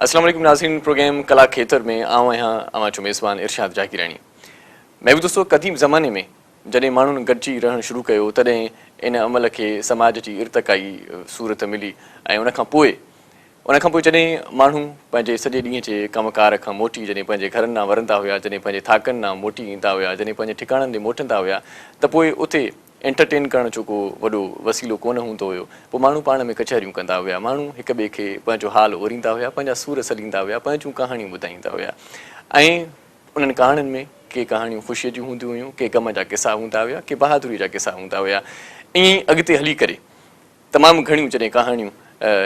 السلام عليڪم ناظرين پروگرام ڪلا کيتر ۾ آئون آهيان اوهان جو ميزبان ارشاد جاگيراڻي. محبوب دوستو قديم زماني ۾ جڏهن ماڻهن گڏجي رهڻ شروع ڪيو تڏهن ان عمل کي سماج جي ارتقائي صورت ملي ۽ ان کان پوء ان کان پوء جڏهن ماڻهو پنهنجي سڄي ڏينهن جي ڪم ڪار کان موٽي جڏهن پنهنجي گهرن ڏانهن ورندا هيا جڏهن پنهنجي ٿاڪن ڏانهن موٽي ايندا هيا جڏهن پنهنجي ٺڪاڻن ڏي موٽندا هيا ته پوء اتي انٽرٽين ڪرڻ جو ڪو وڏو وسيلو ڪونه هوندو هيو. پوء ماڻهو پاڻ ۾ ڪچهريون ڪندا هيا. ماڻهو هڪ ٻئي کي پنهنجو حال اوريندا هيا، پنهنجا سور سليندا هيا، پنهنجون ڪهاڻيون ٻڌائيندا هيا ۽ انهن ڪهاڻين ۾ ڪي ڪهاڻيون خوشيء جون هونديون هيون، ڪي غم جا قصا هوندا هيا، ڪي بهادريء جا قصا هوندا هيا. ائين ئي اڳتي هلي ڪري تمام گهڻيون جڏهن ڪهاڻيون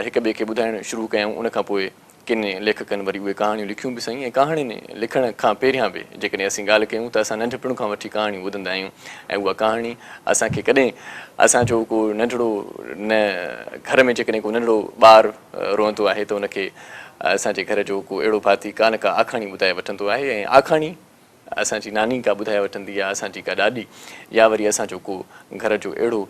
هڪ ٻئي کي ٻڌائڻ شروع ڪيائون ان کان پوء ڪن ليکڪن وري اهي ڪهاڻيون لکيون به سهي ۽ ڪهاڻين لکڻ کان پهريان به جيڪڏهن اسين ڳالهه ڪيون ته اسان ننڍپڻ کان وٺي ڪهاڻيون ٻڌندا آهيون ۽ اها ڪهاڻي اسان کي ڪڏهن اسان جو ڪو ننڍڙو نه گهر ۾ جيڪڏهن ڪو ننڍڙو ٻار روئندو آهي ته ان کي اسان جي گهر جو ڪو اهڙو ڀاتي ڪا نه ڪا آکاڻي ٻڌائي وٺندو آهي ۽ آکاڻي اسان جي ناني ڪا ٻڌائي وٺندي يا اسان جي ڪا ڏاڏي يا وري اسان جو ڪو گهر جو اهڙو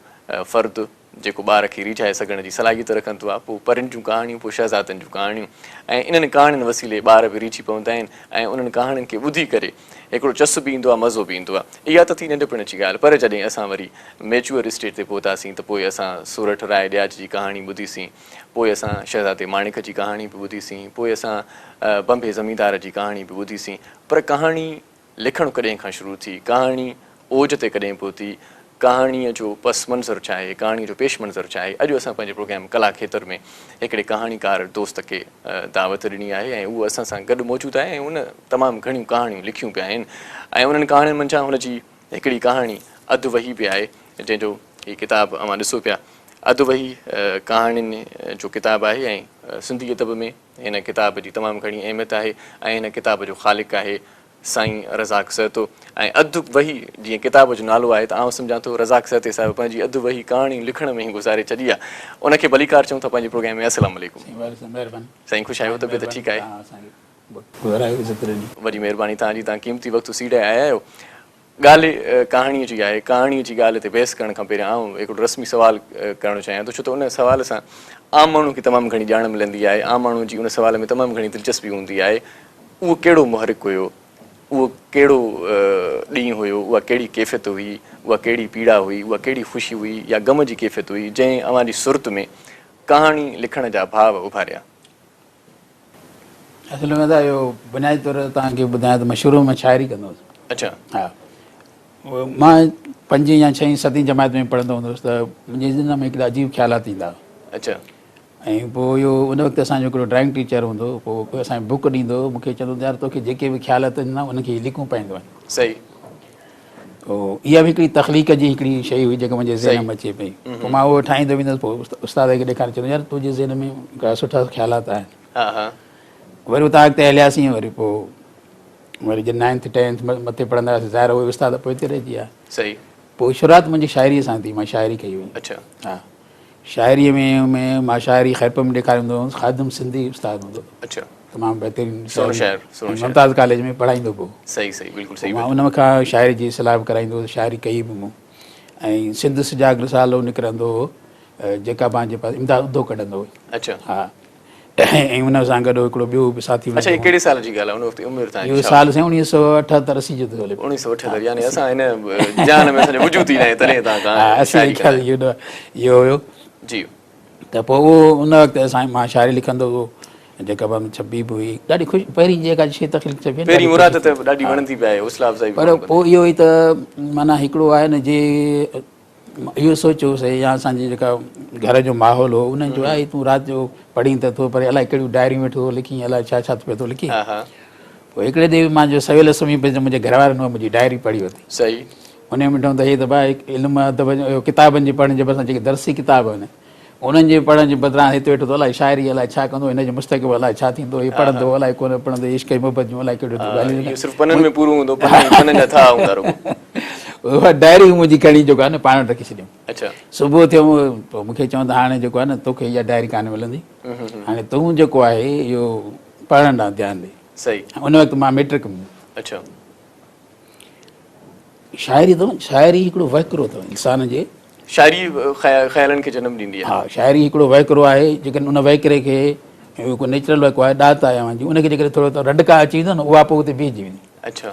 فرد جيڪو ٻار کي ريجهائي سگهڻ جي صلاحيت رکندو آهي، پوء پرين جون ڪهاڻيون، پوء شهزادن جون ڪهاڻيون ۽ انهن ڪهاڻين وسيلي ٻار به ريجهي پوندا آهن ۽ انهن ڪهاڻين کي ٻڌي ڪري هڪڙو چس به ايندو آهي مزو به ايندو آهي. اها ته ٿي ننڍپڻ جي ڳالهه پر جڏهن اسان وري ميچوئر اسٽيج تي پهتاسين ته پوء اسان سورٺ راء ڏياچ جي ڪهاڻي ٻڌي سين، پوء اسان شهزادي ماڻڪ جي ڪهاڻي به ٻڌي سين، پوء اسان ڀنڀي زميندار جي ڪهاڻي به ٻڌي سين پر ڪهاڻي لکڻ ڪڏهن کان شروع ٿي؟ ڪهاڻي اوج تي ڪڏهن پهتي؟ ڪهاڻيء جو پس منظر ڇا آهي؟ ڪهاڻيء جو پيش منظر ڇا آهي؟ اڄ اسان پنهنجي پروگرام ڪلا کيتر ۾ هڪڙي ڪهاڻيڪار دوست کي دعوت ڏني آهي ۽ اهو اسان سان گڏ موجود آهي ۽ ان تمام گهڻيون ڪهاڻيون لکيون به آهن ۽ انهن ڪهاڻين منجهان هن جي هڪڙي ڪهاڻي اڌ وهي به آهي جنهن جو هي ڪتاب اوهان ڏسو پيا اڌ وهي ڪهاڻين جو ڪتاب آهي ۽ سنڌي ادب ۾ هن ڪتاب جي تمام گهڻي اهميت آهي ۽ هن ڪتاب جو خالق آهي سائين رزاق سهتو ۽ اڌ وهي جيئن ڪتاب جو نالو آهي ته آئون سمجهان ٿو رزاق سهتي صاحب پنهنجي اڌ وهي ڪهاڻي لکڻ ۾ ئي گذاري ڇڏي آهي ان کي ڀليڪار چئون ٿا پنهنجي پروگرام ۾ السلام عليڪم. سائين وعليڪم مهرباني. سائين خوش آهيو طبيعت ٺيڪ آهي. گذرايو عزت ڏني. وڏي مهرباني توهان جي توهان قيمتي وقت سيڙائي آيا آهيو. ڳالهه ڪهاڻيء جي آهي. ڪهاڻيء جي ڳالهه تي بحث ڪرڻ کان پهريان آئون هڪڙو رسمي سوال ڪرڻ چاهيان ٿو، ڇو ته ان سوال سان عام ماڻهو کي تمام گهڻي ڄاڻ ملندي آهي، عام ماڻهو جي ان سوال ۾ تمام گهڻي دلچسپي هوندي آهي، اهو ڪهڙو محرڪ هيو، اهو ڪهڙو ڏينهن هيو، اها ڪهڙي ڪيفيت هئي، اها ڪهڙي پيڙا هئي، اها ڪهڙي خوشي هئي يا غم جي ڪيفيت هئي، جنهن اوهان جي سرت ۾ ڪهاڻي لکڻ جا ڀاو اڀاريا؟ اصل ۾ ته اهو بنيادي طور توهان کي ٻڌايان ته مان شروع ۾ شاعري ڪندو هوس. اڇا. ها مان پنجين يا ڇهين ستين جماعت ۾ پڙهندو هوندو هوس ته منهنجي ذهن ۾ هڪڙا عجيب خيالات ايندا هئا. اڇا. ۽ پوء اهو ان وقت اسان جو هڪڙو ڊرائنگ ٽيچر هوندو هو پوء اسان کي بڪ ڏيندو هو مون کي چوندو هو يار توکي جيڪي به خيال اچن نه انهن کي لکڻو پوندو آهي. صحيح. پوء اها به هڪڙي تخليق جي هڪڙي شيء هئي جيڪا منهنجي ذهن ۾ اچي پئي. پوء مان اهو ٺاهيندو ويندس پوء استاد کي ڏيکاري چوندو يار تنهنجي ذهن ۾ هڪڙا سٺا خيالات آهن. ها ها. وري اتان اڳتي هلياسين وري پوء وري جڏهن نائنٿ ٽينٿ مٿي پڙهندا هئاسين ظاهر اهي استاد پوئتي رهجي ويا. صحيح. پوء شروعات منهنجي شاعريء سان ٿي مان شاعري ڪئي هئي. اڇا. ها شاعريء ۾ ۾ مان شاعري خيرپور ۾ ڏيکاريندو هوس خادم سنڌي استاد هوندو هو. اڇا. تمام بهترين سهڻو شاعر سهڻو شاعر. ممتاز ڪاليج ۾ پڙهائيندو به هو. صحيح صحيح بلڪل صحيح. مان ان کان شاعري جي اصلاح به ڪرائيندو هوس شاعري ڪئي به مون ۽ سنڌ سجاڳ رسالو نڪرندو هو جيڪا پنهنجي پاس امداد اڌو ڪڍندو هو. اڇا. ها ۽ ان سان گڏ هڪڙو ٻيو به ساٿي اڇا هي ڪهڙي سال جي ڳالهه آهي ان وقت عمر توهان جي اهو سال سائين 1978 80 جو ٿو هلي 1978 يعني اسان هن جهان ۾ اسان جو وجود ئي ناهي تڏهن توهان ها 80 خيال اهو اهو هيو جي ته پوء اهو ان وقت اسان مان شاعري لکندو هو جيڪا به ڇپي به هئي ڏاڍي خوش پهرين جيڪا شي تخليق ڇپي پهرين مراد ته ڏاڍي وڻندي به آهي حوصلا افزائي پر پوء اهو ئي ته معنيٰ هڪڙو آهي نه جي اهو سوچيو سي يا اسان جي جيڪا گهر جو ماحول هو انهن چيو آهي تون رات جو پڙهين ته ٿو پر الائي ڪهڙيون ڊائريون ويٺو ٿو لکين الائي ڇا ڇا پيو ٿو لکين. پوء هڪڙي ڏينهن مان جو سويل سمهي پيس ته منهنجي گهر وارن اها منهنجي ڊائري پڙهي ورتي. صحيح. انهي ۾ ڏٺائون ته هي ته ڀاء علم ادب جو ڪتابن جي پڙهڻ جي بدران جيڪي درسي ڪتاب آهن انهن جي پڙهڻ جي بدران هتي ويٺو ٿو الائي شاعري الائي ڇا ڪندو هن جو مستقبل الائي ڇا ٿيندو هي پڙهندو الائي ڪونه پڙهندو عشق ۽ محبت جون الائي ڪهڙيون ٿو ڳالهيون اهو صرف پنن ۾ پورو هوندو پنن جا ٿها هوندا رڳو. اها ڊائري منهنجي کڻي جيڪو آهي نه پاڻ وٽ رکي ڇڏيم. اڇا. صبح ٿيو پوء مون کي چون ته هاڻي جيڪو آهي نه توکي اها ڊائري ڪانه ملندي هاڻي تون جيڪو آهي اهو پڙهڻ ڏانهن ڌيان ڏي. صحيح. ان وقت مان ميٽرڪ ۾. اڇا. شاعري اٿو شاعري هڪڙو وهڪرو اٿو انسان جي. شاعري خيالن کي جنم ڏيندي آهي. ها شاعري هڪڙو وهڪرو آهي جيڪڏهن ان وهڪري کي اهو ڪو نيچرل ورڪ آهي، ڏات آهي اوهان جي، ان کي جيڪڏهن ٿورو ته رنڊڪا اچي ويندو نه اها پوء اتي بيهجي ويندي. اڇا.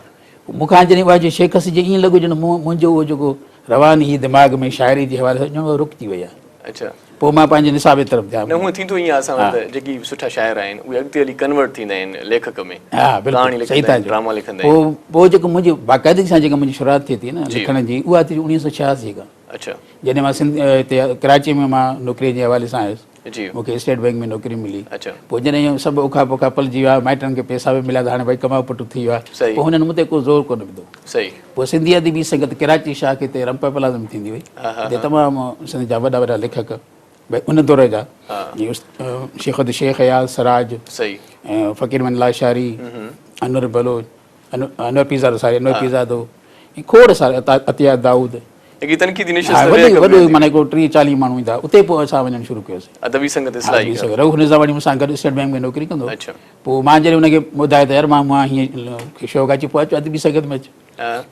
مون کان جڏهن اها جو شيخ سجي ائين لڳو ڄڻ مون منهنجو اهو جيڪو رواني هئي دماغ ۾ شاعري جي حوالي سان ڄڻ اها رڪجي وئي آهي. اڇا. پوء مان پنهنجي نصاب طرف ڌيان نه هونء ٿيندو ائين آهي اسان وٽ ته جيڪي سٺا شاعر آهن اهي اڳتي هلي ڪنورٽ ٿيندا آهن ليکڪ ۾. ها بلڪل صحيح ڪهاڻي لکندا آهن ڊراما لکندا آهن. پوء پوء جيڪو منهنجي باقاعدگي سان جيڪا منهنجي شروعات ٿئي ٿي نه لکڻ جي اها ٿي 1986 کان. اڇا. جڏهن مان سنڌ هتي ڪراچي ۾ مان نوڪري جي حوالي سان آيس. جي. مون کي اسٽيٽ بئنڪ ۾ نوڪري ملي. اڇا. پوء جڏهن اهي سڀ اوکا پوکا پلجي ويا، مائٽن کي پئسا به مليا ته هاڻي ڀائي ڪمائو پٽ ٿي ويو آهي. صحيح. پوء هنن مون تي ڪو زور ڪونه وڌو. صحيح. پوء سنڌي ادبي سنگت ڪراچي شاخ هتي رمپا پلازا ۾ ٿيندي هئي. ها ها هتي ها. تمام سنڌ جا وڏا وڏا ليکڪ ڀائي ان دور جا ها. جيئن شيخ شيخ اياز سراج، صحيح. ۽ فقير محمد لاشاري، انور بلوچ، انور پيرزادو ساري انور پيرزادو ۽ کوڙ سارا عطيه دائود. هڪڙي تنقيدي نشست ها وڏو وڏو معنيٰ هڪڙو 30 40 ماڻهو ايندا اتي پوء اسان وڃڻ شروع ڪيوسين. ادبي سنگت اصلاحي ادبي سنگت رئوف نظاماڻي مون سان گڏ اسٽيٽ بئنڪ ۾ نوڪري ڪندو هو. اڇا. پوء مان جڏهن ان کي ٻڌايو ته يار مان مان هيئن شوق اچي پوء اچ ادبي سنگت ۾ اچ.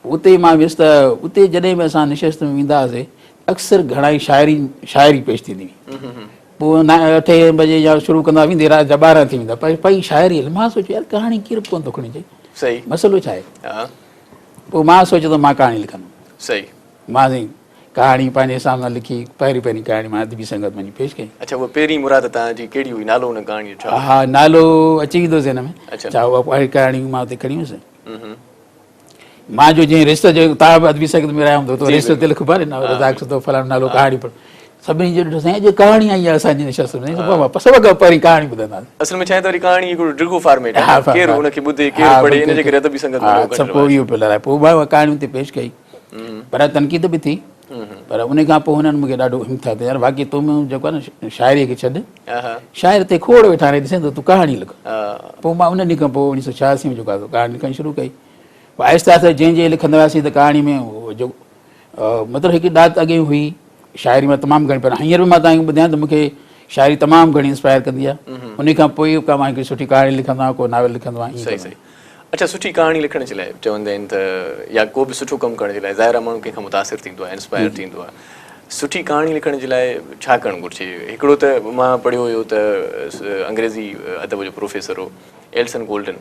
پوء اتي مان ويس ته اتي جڏهن به اسان نشست ۾ ويندا هئاسين اڪثر گهڻائي شاعري شاعري پيش ٿيندي هئي. پوء اٺين بجي يا شروع ڪندا ويندي رات جا 12 ٿي ويندا پر پئي شاعري هلي. مان سوچيو يار ڪهاڻي ڪير به ڪونه ٿو کڻي اچي. صحيح. مسئلو ڇا آهي؟ ها. پوء مان سوچيو ته مان ڪهاڻي لکندم. صحيح. مان سائين ڪهاڻي پنهنجي حساب سان لکي پهرين پهرين ڪهاڻي مان ادبي سنگت ۾ وڃي پيش ڪئي. اڇا اها پهرين مراد توهان جي ڪهڙي هئي نالو ان ڪهاڻي جو ڇا هو؟ ها نالو اچي ويندو ذهن ۾. اڇا. ڇا اها پهرين ڪهاڻي مان اتي کڻي ويس. مان جو جنهن رشتي جو توهان به ادبي سنگت ۾ رهيا هوندو ته رشتو تي لکبو آهي نه رزاق سوڌو فلاڻو نالو ڪهاڻي پڙهه سڀني جو ڏٺو سائين اڄ ڪهاڻي آئي آهي اسان جي نشست ۾ سڀ کان پهرين ڪهاڻي ٻڌنداسين. اصل ۾ ڇا آهي ته وري ڪهاڻي هڪڙو ڊگهو فارميٽ آهي ڪير ان کي ٻڌي ڪير پڙهي ان جي ڪري ادبي سنگت ۾ ها سڀ پوء اهو پيو لڙائي پوء مان اها ڪهاڻي اتي پيش ڪئي پر تنقيد به ٿي پر ان کان پوء هنن مون کي ڏاڍو همٿايو ته يار واقعي تو ۾ جيڪو آهي نه شاعري کي ڇڏ شاعر تي کوڙ ويٺا آهن ڏسين ٿو تون ڪهاڻي لک پوء مان ان ڏينهن کان پوء 1986 ۾ جيڪو آهي ڪهاڻي لکڻ شروع ڪئي پوء آهستي آهستي جنهن جنهن لکندا وياسين ته ڪهاڻي ۾ جو مطلب هڪ ڏات اڳي هئي شاعري مان تمام گهڻي پر هينئر به مان توهان کي ٻڌايان ته مون کي شاعري تمام گهڻي انسپائر ڪندي آهي ان کان پوء ڪا مان هڪ سٺي ڪهاڻي لکندو آهيان ڪو ناول لکندو آهيان صحيح صحيح اڇا سٺي ڪهاڻي لکڻ جي لاء چوندا آهن ته يا ڪو به سٺو ڪم ڪرڻ جي لاء ظاهر آهي ماڻهو ڪنهن کان متاثر ٿيندو آهي انسپائر ٿيندو آهي سٺي ڪهاڻي لکڻ جي لاء ڇا ڪرڻ گهرجي هڪڙو ته مان پڙهيو هيو ته انگريزي ادب جو پروفيسر هو ايلسن گولڊن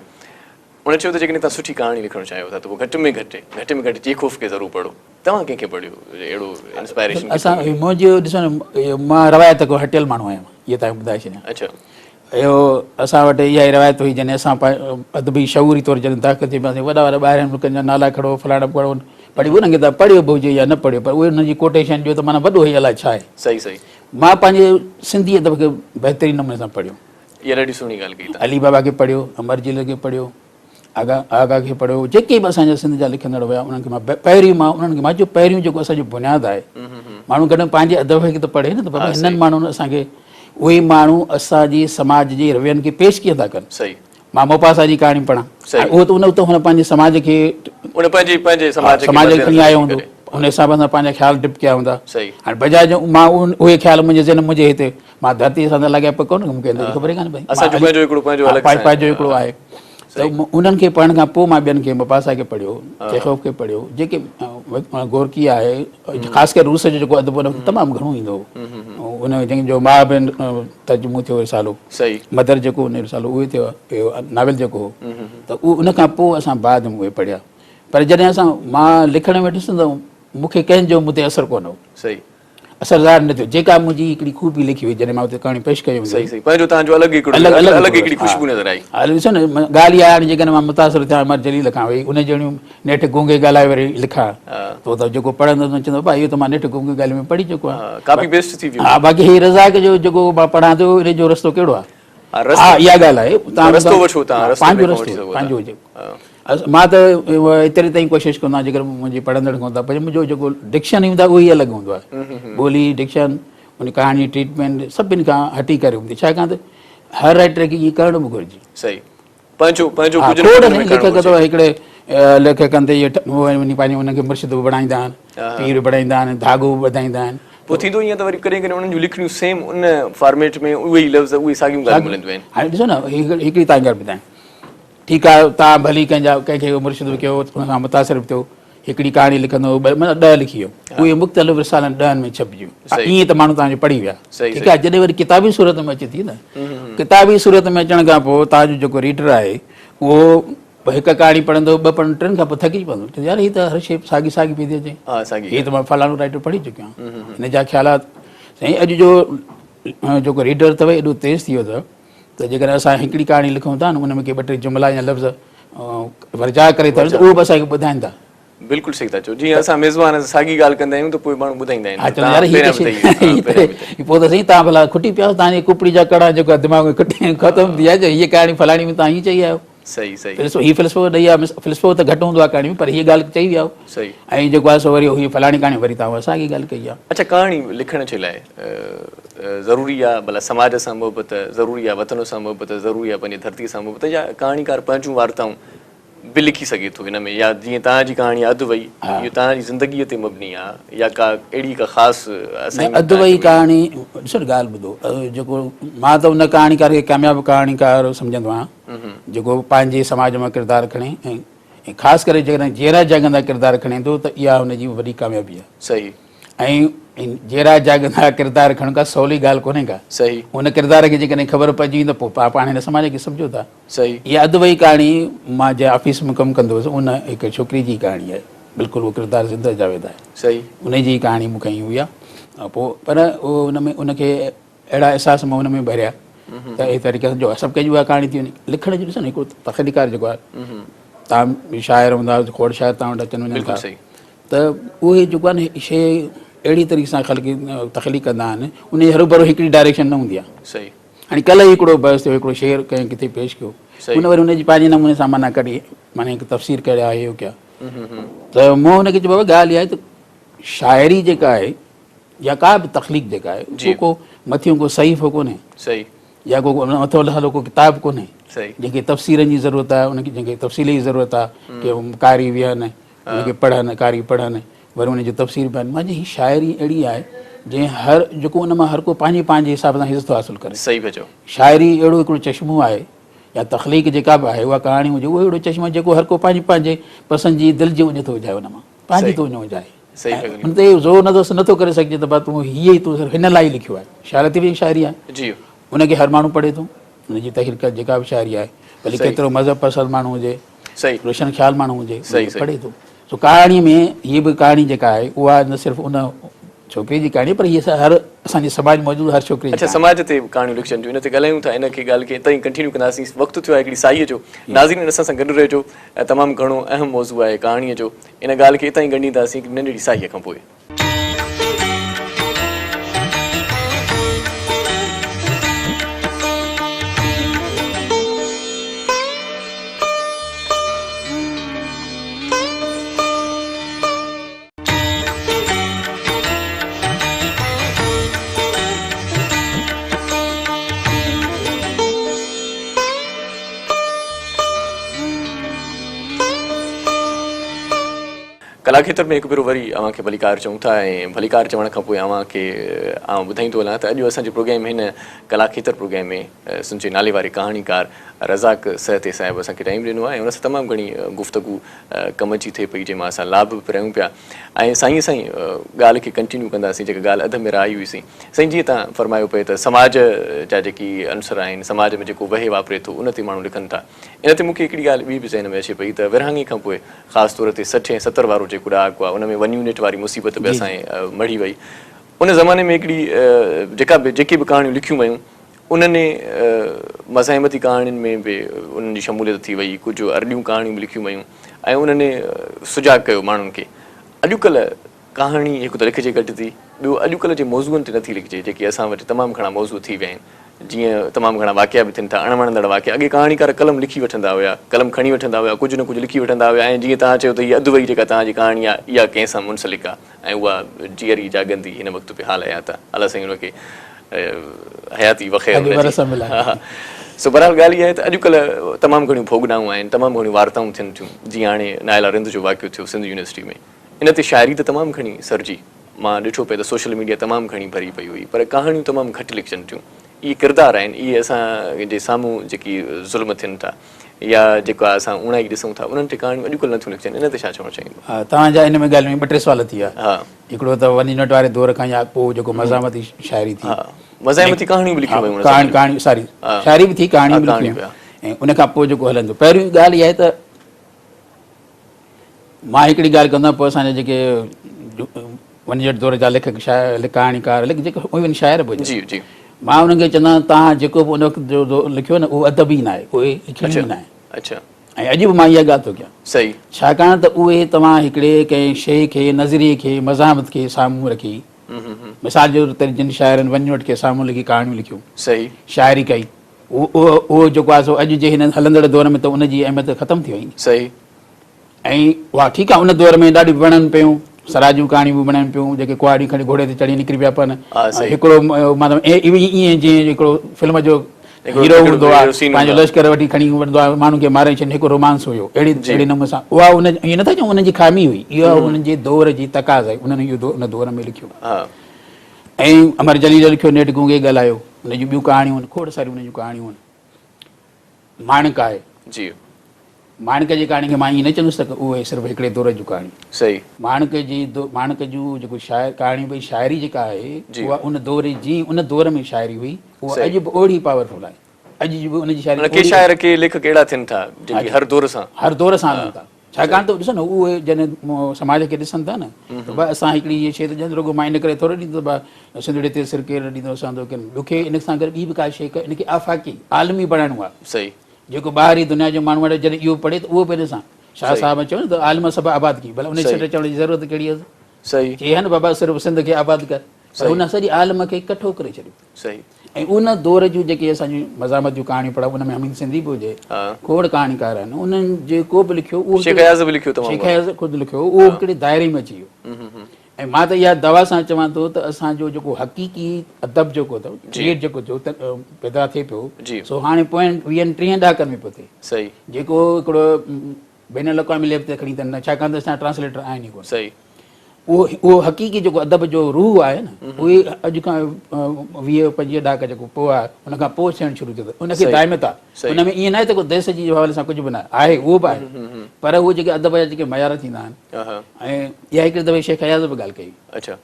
ان چيو ته جيڪڏهن توهان سٺي ڪهاڻي لکڻ چاهيو ٿا ته پوء گهٽ ۾ گهٽ گهٽ ۾ گهٽ چيخوف کي ضرور پڙهو. توهان ڪنهن کي پڙهيو اهڙو انسپائريشن اسان منهنجو ڏسو نه مان روايت کان هٽيل ماڻهو آهيان اهو توهان کي ٻڌائي ڇڏيان. اڇا. اهو اسان وٽ اها ئي روايت هئي جڏهن اسان ادبي شعوري طور جڏهن داخل ٿي پياسين وڏا وڏا ٻاهرين ملڪن جا نالا کڻو فلاڻا پڙهو پڙهي انهن کي توهان پڙهيو به هجي يا نه پڙهيو پر اهي انهن جي ڪوٽيشن ڏيو ته معنيٰ وڏو هي الائي ڇا آهي. صحيح صحيح. مان پنهنجي سنڌي ادب کي بهترين نموني سان پڙهيو. اها ڏاڍي سهڻي ڳالهه ڪئي توهان. علي بابا کي پڙهيو، امر جليل کي پڙهيو، آغا آغا کي پڙهيو، جيڪي به اسان جا سنڌ جا لکندڙ هيا انهن کي مان پهريون مان انهن کي مان چيو پهريون جيڪو اسان جو بنياد آهي ماڻهو گڏ پنهنجي ادب کي ته پڙهي نه ته بابا هنن ماڻهن اسان کي اهي ماڻهو اسان جي سماج جي روين کي پيش ڪيئن ٿا ڪن. صحيح. مان موپاسا جي ڪهاڻي پڙهان اهو ته ان ته هن پنهنجي سماج کي ان پنهنجي پنهنجي سماج کي سماج کي کڻي آيو هوندو ان حساب سان پنهنجا خيال ڊپ ڪيا هوندا صحيح هاڻي بجاء جو مان اهي خيال منهنجي ذهن منهنجي هتي مان ڌرتي سان ته لاڳاپيو ڪونه مون کي ان جي خبر ئي ڪانه پئي اسان جو پنهنجو هڪڙو پنهنجو الڳ پنهنجو هڪڙو آهي ته انهن کي پڙهڻ کان پوء مان ٻين کي مپاسا کي پڙهيو چيخوف کي پڙهيو جيڪي گورڪي آهي خاص ڪري روس جو جيڪو ادب ان وقت تمام گهڻو ايندو هو ان جنهن جو ماء به ترجمو ٿيو رسالو صحيح مدر جيڪو ان رسالو اهو ٿيو اهو ناول جيڪو هو ته اهو ان کان پوء اسان بعد ۾ اهي پڙهيا پر جڏهن اسان مان لکڻ ويٺس ته مون کي ڪنهن جو مون تي اثر ڪونه هو صحيح اثر ظاهر نه ٿيو جيڪا منهنجي هڪڙي خوبي لکي هئي جڏهن مان اتي ڪهاڻي پيش ڪئي صحيح صحيح پنهنجو تان جو الڳ هڪڙو الڳ الڳ الڳ هڪڙي خوشبو نظر آئي ها ڏسو نه ڳالهه اها آهي جيڪڏهن مان متاثر ٿيان امر جليل کان وئي ان جهڙيون نيٺ گونگي ڳالهائي وري لکان تو ته جيڪو پڙهندو ته چوندو ڀاء اهو ته مان نيٺ گونگي ڳالهه ۾ پڙهي چڪو آهيان ڪاپي پيسٽ ٿي ويو ها باقي هي رزاق جو جيڪو مان پڙهان ٿو ان جو رستو ڪهڙو آهي ها اها ڳالهه آهي تان رستو وٺو تان رستو پنهنجو رستو پنهنجو جيڪو مان ته ايتري تائين ڪوشش ڪندو آهيان جيڪر منهنجي پڙهندڙ کان ته منهنجو جيڪو ڊڪشن هوندو آهي اهو ئي الڳ هوندو آهي ٻولي ڊڪشن ان ڪهاڻي ٽريٽمينٽ سڀني کان هٽي ڪري هوندي ڇاڪاڻ ته هر رائٽر کي ائين ڪرڻ به گهرجي صحيح پنهنجو پنهنجو ڪجهه نه ڪجهه ليکڪ ته هڪڙي ليکڪن تي وڃي پنهنجي انهن کي مرشد به بڻائيندا آهن پير به بڻائيندا آهن ڌاڳو به ٻڌائيندا آهن پوء ٿيندو ائين ته وري ڪڏهن ڪڏهن انهن جون لکڻيون سيم ان فارميٽ ۾ اهي ئي لفظ اهي ساڳيون ڳالهيون ملنديون آهن هاڻي ڏسو نه هڪڙي تان ڳالهه ٻڌايان ٺيڪ آهي تان ڀلي ڪنهن جا ڪنهن کي مرشد به ڪيو ان کان متاثر به ٿيو هڪڙي ڪهاڻي لکندو ٻه مطلب ڏهه لکي ويو اهي مختلف رسالن ڏهن ۾ ڇپجي ويون ائين ته ماڻهو توهان جو پڙهي ويا ٺيڪ آهي جڏهن وري ڪتابي صورت ۾ اچي ٿي نه ڪتابي صورت ۾ اچڻ کان پوء توهان جو جيڪو ريڊر آهي اهو هڪ ڪهاڻي پڙهندو ٻه پڙهندو ٽن کان پوء ٿڪجي پوندو يار هي ته هر شيء ساڳي ساڳي پئي ٿي اچي هي ته مان فلاڻو رائٽر پڙهي چڪو آهيان هن جا خيالات سائين اڄ جو جيڪو ريڊر اٿو ايڏو تيز ٿي ويو اٿو ته جيڪڏهن اسان هڪڙي ڪهاڻي لکون ٿا نه ان ۾ ڪي ٻه ٽي جملا يا لفظ ورجاء ڪري ٿا اهو به اسان کي ٻڌائين ٿا. بلڪل صحيح ٿا چئو جيئن اسان ميزبان ساڳي ڳالهه ڪندا آهيون ته پوء ماڻهو ٻڌائيندا آهن ها چوندا يار هي ته شي پوء ته سائين توهان ڀلا کٽي پيا توهان جي کوپڙي جا ڪڙا جيڪو دماغ ۾ کٽي ختم ٿي ويا جو هيء ڪهاڻي فلاڻي ۾ توهان ائين چئي آيو صحيح صحيح فلسفو هي فلسفو ڏئي آ فلسفو ته گهٽ هوندو آ ڪهاڻي ۾ پر هيء ڳالهه چئي ويا صحيح ۽ جيڪو آهي سو وري هي فلاڻي ڪهاڻي وري توهان اها ساڳي ڳالهه ڪئي آ. اڇا ڪهاڻي لکڻ جي لاء ضروري آ ڀلا سماج سان محبت ضروري آ وطن سان محبت ضروري آ پنهنجي ڌرتي سان محبت يا ڪهاڻيڪار پنهنجون وارتائون به لکي سگهي ٿو ان ۾ يا جيئن توهان جي ڪهاڻي اڌ وئي اهو توهان جي زندگي تي مبني آ يا ڪا اهڙي ڪا خاص اسائنمينٽ اڌ وئي ڪهاڻي ڏسو نه ڳالهه ٻڌو جيڪو مان ته ان ڪهاڻيڪار کي ڪامياب ڪهاڻيڪار سمجهندو آهيان جيڪو پنهنجي سماج مان ڪردار کڻي ۽ خاص ڪري جيڪڏهن جيئرا جاڳندا ڪردار کڻي ٿو ته اها هن جي وڏي ڪاميابي آهي. صحيح. ۽ جيئرا جاڳندا ڪردار کڻڻ ڪا سولي ڳالهه ڪونهي ڪا. صحيح. ان ڪردار کي جيڪڏهن خبر پئجي وئي ته پوء پاڻ هن سماج کي سمجهو ٿا. صحيح. اها اڌ وئي ڪهاڻي مان جنهن آفيس ۾ ڪم ڪندو هوس ان هڪ ڇوڪري جي ڪهاڻي آهي بلڪل اهو ڪردار زنده جاويد آهي. صحيح. ان جي ڪهاڻي مون کنئي هئي آهي پوء پر اهو ان ۾ ان کي اهڙا احساس مون ان ۾ ڀريا ته اهڙي طريقي سان جو سڀ ڪنهن جي اها ڪهاڻي ٿي وڃي لکڻ جو ڏسو نه هڪڙو تخليقار جيڪو آهي تان شاعر هوندا کوڙ شاعر تان وٽ اچن وڃن ٿا ته اهي جيڪو آهي نه شيء اهڙي طريقي سان خلق تخليق ڪندا آهن ان جي هروڀرو هڪڙي ڊائريڪشن نه هوندي آهي صحيح هاڻي ڪلهه ئي هڪڙو بحث ٿيو هڪڙو شعر ڪنهن ڪٿي پيش ڪيو ان وري ان جي پنهنجي نموني سان معنيٰ ڪڍي معنيٰ هڪ تفسير ڪري آيو ڪيا ته مون هن کي چيو بابا ڳالهه اها آهي ته شاعري جيڪا آهي يا ڪا به تخليق جيڪا آهي اهو ڪو مٿيون ڪو صحيفو ڪونهي صحيح يا ڪو مٿو لکيل ڪو ڪتاب ڪونهي صحيح جنهن کي تفسيرن جي ضرورت آهي ان کي جنهن کي تفصيل جي ضرورت آهي ڪي قاري ويهن ان کي پڙهن قاري پڙهن وري ان جو تفسير بيان مان هي شاعري اهڙي آهي جنهن هر جيڪو ان مان هر ڪو پنهنجي پنهنجي حساب سان حصو حاصل ڪري صحيح پيا چئو شاعري اهڙو هڪڙو چشمو آهي يا تخليق جيڪا به آهي اها ڪهاڻي هجي اهو اهڙو چشمو جيڪو هر ڪو پنهنجي پنهنجي پسند جي دل جي اڃ ٿو اجهائي ان مان پنهنجي ٿو اڃ اجهائي ان تي زور نٿو نٿو ڪري سگهجي ته تون هيء ئي تون صرف هن لاء ئي لکيو آهي شاهه لطيف جي شاعري آهي جي ان کي هر ماڻهو پڙهي ٿو ان جي تخليق جيڪا به شاعري آهي ڀلي ڪيترو مذهب پسند ماڻهو هجي صحيح روشن خيال ماڻهو هجي پڙهي ٿو سو ڪهاڻي ۾ هي به ڪهاڻي جيڪا آهي اها نه صرف ان ڇوڪري جي ڪهاڻي پر هي هر اسان جي سماج موجود هر ڇوڪري اڇا سماج تي ڪهاڻيون لکجن ٿيون ان تي ڳالهايون ٿا ان کي ڳالهه کي اتان ئي ڪنٽينيو ڪنداسين وقت ٿيو آهي هڪڙي ساهيء جو ناظرين اسان سان گڏ رهجو تمام گهڻو اهم موضوع آهي ڪهاڻيء جو ان ڳالهه کي اتان ئي ڳنڍينداسين هڪ ننڍڙي ساهيء کان پوء. ڪلاکيتر ۾ هڪ ڀيرو وري اوهان کي ڀليڪار چئون ٿا ۽ ڀليڪار چوڻ کان پوء اوهان کي آئون ٻڌائيندو هلان ته اڄ اسان جي پروگرام هن ڪلاکيتر پروگرام ۾ سنڌ جي ناليواري ڪهاڻيڪار رزاق سهتي صاحب اسان کي ٽائيم ڏنو آهي ۽ ان سان تمام گهڻي گفتگو ڪم جي ٿئي پئي جنهن مان اسان لاڀ به پرايون پيا ۽ سائين سائين ڳالهه کي ڪنٽينيو ڪنداسين جيڪا ڳالهه اڌ ۾ رهائي هئي سين سائين جيئن توهان فرمايو پئي ته سماج جا جيڪي عنصر آهن سماج ۾ جيڪو وهي واپري ٿو ان تي ماڻهو لکن ٿا ان تي مون کي هڪڙي ڳالهه ٻي به ذهن ۾ اچي پئي ته ورهاڱي کان پوء خاص طور تي 60 ۽ 70 وارو جيڪو ڏهاڪو آهي ان ۾ ون يونٽ واري مصيبت به اسان کي مڙهي وئي ان زماني ۾ هڪڙي جيڪا به جيڪي به ڪهاڻيون لکيون ويون انهن مزاحمتي ڪهاڻين ۾ به انهن جي شموليت ٿي وئي ڪجهه ارڏيون ڪهاڻيون به لکيون ويون ۽ انهن سجاڳ ڪيو ماڻهن کي اڄڪلهه ڪهاڻي هڪ ته لکجي گهٽ ٿي، ٻيو اڄڪلهه جي موضوعن تي نٿي لکجي، جيڪي اسان وٽ تمام گهڻا موضوع ٿي ويا آهن، جيئن تمام گهڻا واقعا به ٿين ٿا، اڻ وڻندڙ واقعا، اڳي ڪهاڻيڪار قلم لکي وٺندا هيا، قلم کڻي وٺندا هيا، ڪجهه نه ڪجهه لکي وٺندا هيا ۽ جيئن توهان چيو ته هيء اڌ وئي جيڪا توهان جي ڪهاڻي آهي، اها ڪنهن سان منسلڪ آهي ۽ اها جيئري جاڳندي هن وقت به حال حيات آهي، الله سائين ان کي حياتي وخير ان جي. سو بهرحال ڳالهه اها آهي ته اڄڪلهه تمام گهڻيون ڀوڳنائون آهن، تمام گهڻيون وارتائون ٿين ٿيون، جيئن هاڻي نائلا رند جو واقعو ٿيو سنڌ يونيورسٽي ۾. ان تي شاعري ته تمام گهڻي سرجي، مان ڏٺو پئي ته سوشل ميڊيا تمام گهڻي ڀري پئي هئي پر ڪهاڻيون تمام گهٽ لکجن ٿيون. اهي ڪردار آهن، اهي اسان جي سامهون جيڪي ظلم ٿين ٿا، يا جيڪا اسان اوڻائي ڏسون ٿا انهن تي ڪهاڻيون اڄڪلهه نٿيون لکجن ان تي ڇا چوڻ چاهيندو؟ توهان جا ان ۾ ڳالهه ۾ ٻه ٽي سوال ٿي ويا. هڪڙو ته ون يونٽ واري دور کان يا پوء جيڪو مزاحمتي شاعري ٿي. مزاحمتي ڪهاڻيون به لکيون ويون. ڪهاڻيون ساري شاعري به ٿي ڪهاڻيون به لکيون ويون ۽ ان کان پوء جيڪو هلندو پهريون ڳالهه اها آهي ته مان هڪڙي ڳالهه ڪندو آهيان پوء اسان جا جيڪي ون يونٽ دور جا ليکڪ شاعر ڪهاڻيڪار جيڪي ايون شاعر به هجن جي جي مان انهن کي چوندو آهيان توهان جيڪو به ان وقت جو لکيو نه اهو ادب ئي ناهي اهي لکڻيون ئي ناهي. اڇا ۽ اڄ به مان اها ڳالهه ٿو ڪيان. صحيح. ڇاڪاڻ ته اهي توهان هڪڙي ڪنهن شيء کي نظريي کي مزاحمت کي سامهون رکي مثال جي طور تي جن شاعرن ون يونٽ کي سامهون رکي ڪهاڻيون لکيون صحيح. شاعري ڪئي اهو جيڪو آهي سو اڄ جي هن هلندڙ دور ۾ ته ان جي اهميت ختم ٿي وئي. صحيح. ۽ اها ٺيڪ آهي ان دور ۾ ڏاڍيون وڻن پيون سراجون ڪهاڻيون به وڻن پيون جيڪي ڪهاڙيون کڻي گهوڙي تي چڙهي نڪري پيا پون هڪڙو مطلب ائين جيئن هڪڙو فلم جو هيرو هوندو آهي پنهنجو لشڪر وٺي کڻي وٺندو آهي ماڻهن کي ماري ڇڏي هڪ رومانس هيو اهڙي اهڙي نموني سان اها ان ائين نٿا چئون انهن جي خامي هئي اها انهن جي دور جي تقاضا هئي انهن اهو ان دور ۾ لکيو ۽ امر جليل لکيو نيٺ گونگي ڳالهايو ان جون ٻيون ڪهاڻيون آهن کوڙ ساريون انهن جون ڪهاڻيون آهن ماڻڪ آهي. جي. ماڻڪ جي ڪهاڻي کي مان ائين نه چوندس ته اهي صرف هڪڙي دور جون ڪهاڻيون. صحيح. ماڻڪ جي ماڻڪ جون جيڪو شاعر ڪهاڻيون ڀئي شاعري جيڪا آهي اها ان دور جي ان دور ۾ شاعري هئي اها اڄ به اوڙي پاورفل آهي. اڄ به ان جي شاعري ڪي شاعر ڪي ليکڪ اهڙا ٿين ٿا جيڪي هر دور سان هر دور سان هلن ٿا. ڇاڪاڻ ته ڏسو نه اهي جڏهن سماج کي ڏسن ٿا نه ته ڀاء اسان هڪڙي هيء شيء ته ڄڻ رڳو مان ان ڪري ٿورو ڏيندس ڀاء سنڌڙي تي سر ڪير نه ڏيندو اسان تو ڪين ڏکي ان سان گڏ ٻي به ڪا شيء ان کي آفاقي عالمي بڻائڻو آهي صحيح جيڪو ٻاهري دنيا جو ماڻهو آهي جڏهن اهو پڙهي ته اهو به ان سان شاهه صاحب چيو نه ته عالم سڀ آباد ڪي ڀلا ان سٽ چوڻ جي ضرورت ڪهڙي هئس صحيح چي ها نه بابا صرف سنڌ کي آباد ڪر پر هن سڄي عالم کي ڪٺو ڪري ڇڏيو صحيح. ۽ ان دور جون جيڪي اسان جون مزاحمت جون ڪهاڻيون پڙهون ان ۾ حميد سنڌي به هجي کوڙ ڪهاڻيڪار آهن انهن جيڪو به لکيو اهو شيخ اياز به لکيو تمام شيخ اياز خود لکيو اهو هڪڙي دائري ۾ اچي ويو ۽ مان ته اها دعويٰ سان چوان ٿو ته اسان جو جيڪو حقيقي ادب جيڪو اٿو ڪريئيٽ جيڪو ٿيو پيدا ٿئي پيو سو هاڻي پوين ويهن ٽيهن ڏهاڪن ۾ پيو ٿئي صحيح جيڪو هڪڙو بين الاقوامي ليول تي کڻي ته نه ڇاڪاڻ ته اسان ٽرانسليٽر آهن ئي ڪونه صحيح اهو اهو حقيقي جيڪو ادب جو روح آهي نه اهي اڄ کان 20 25 ڏهاڪا جيڪو پوء آهي ان کان پوء ٿيڻ شروع ٿيو ان کي دائميت آهي ان ۾ ائين نه آهي ته ڪو ديس جي حوالي سان ڪجهه به نه آهي اهو به آهي پر اهو جيڪي ادب جا جيڪي معيار ٿيندا آهن ۽ اها هڪڙي دفعي شيخ اياز به ڳالهه ڪئي اڇا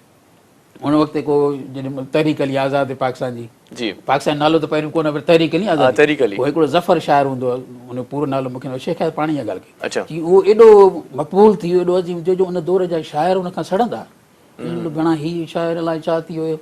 ان وقت ڪو جڏهن تحريڪ علي آزاد پاڪستان جي جي پاڪستان نالو ته پهريون ڪونه پر تحريڪ علي آزاد تحريڪ علي هو هڪڙو ظفر شاعر هوندو هو ان جو پورو نالو مونکي نه شيخ اياز پاڻ اها ڳالهه ڪئي اڇا چي اهو ايڏو مقبول ٿي ويو ايڏو عظيم ٿيو جو ان دور جا شاعر ان کان سڙندا گهڻا هي شاعر الائي ڇا ٿي ويو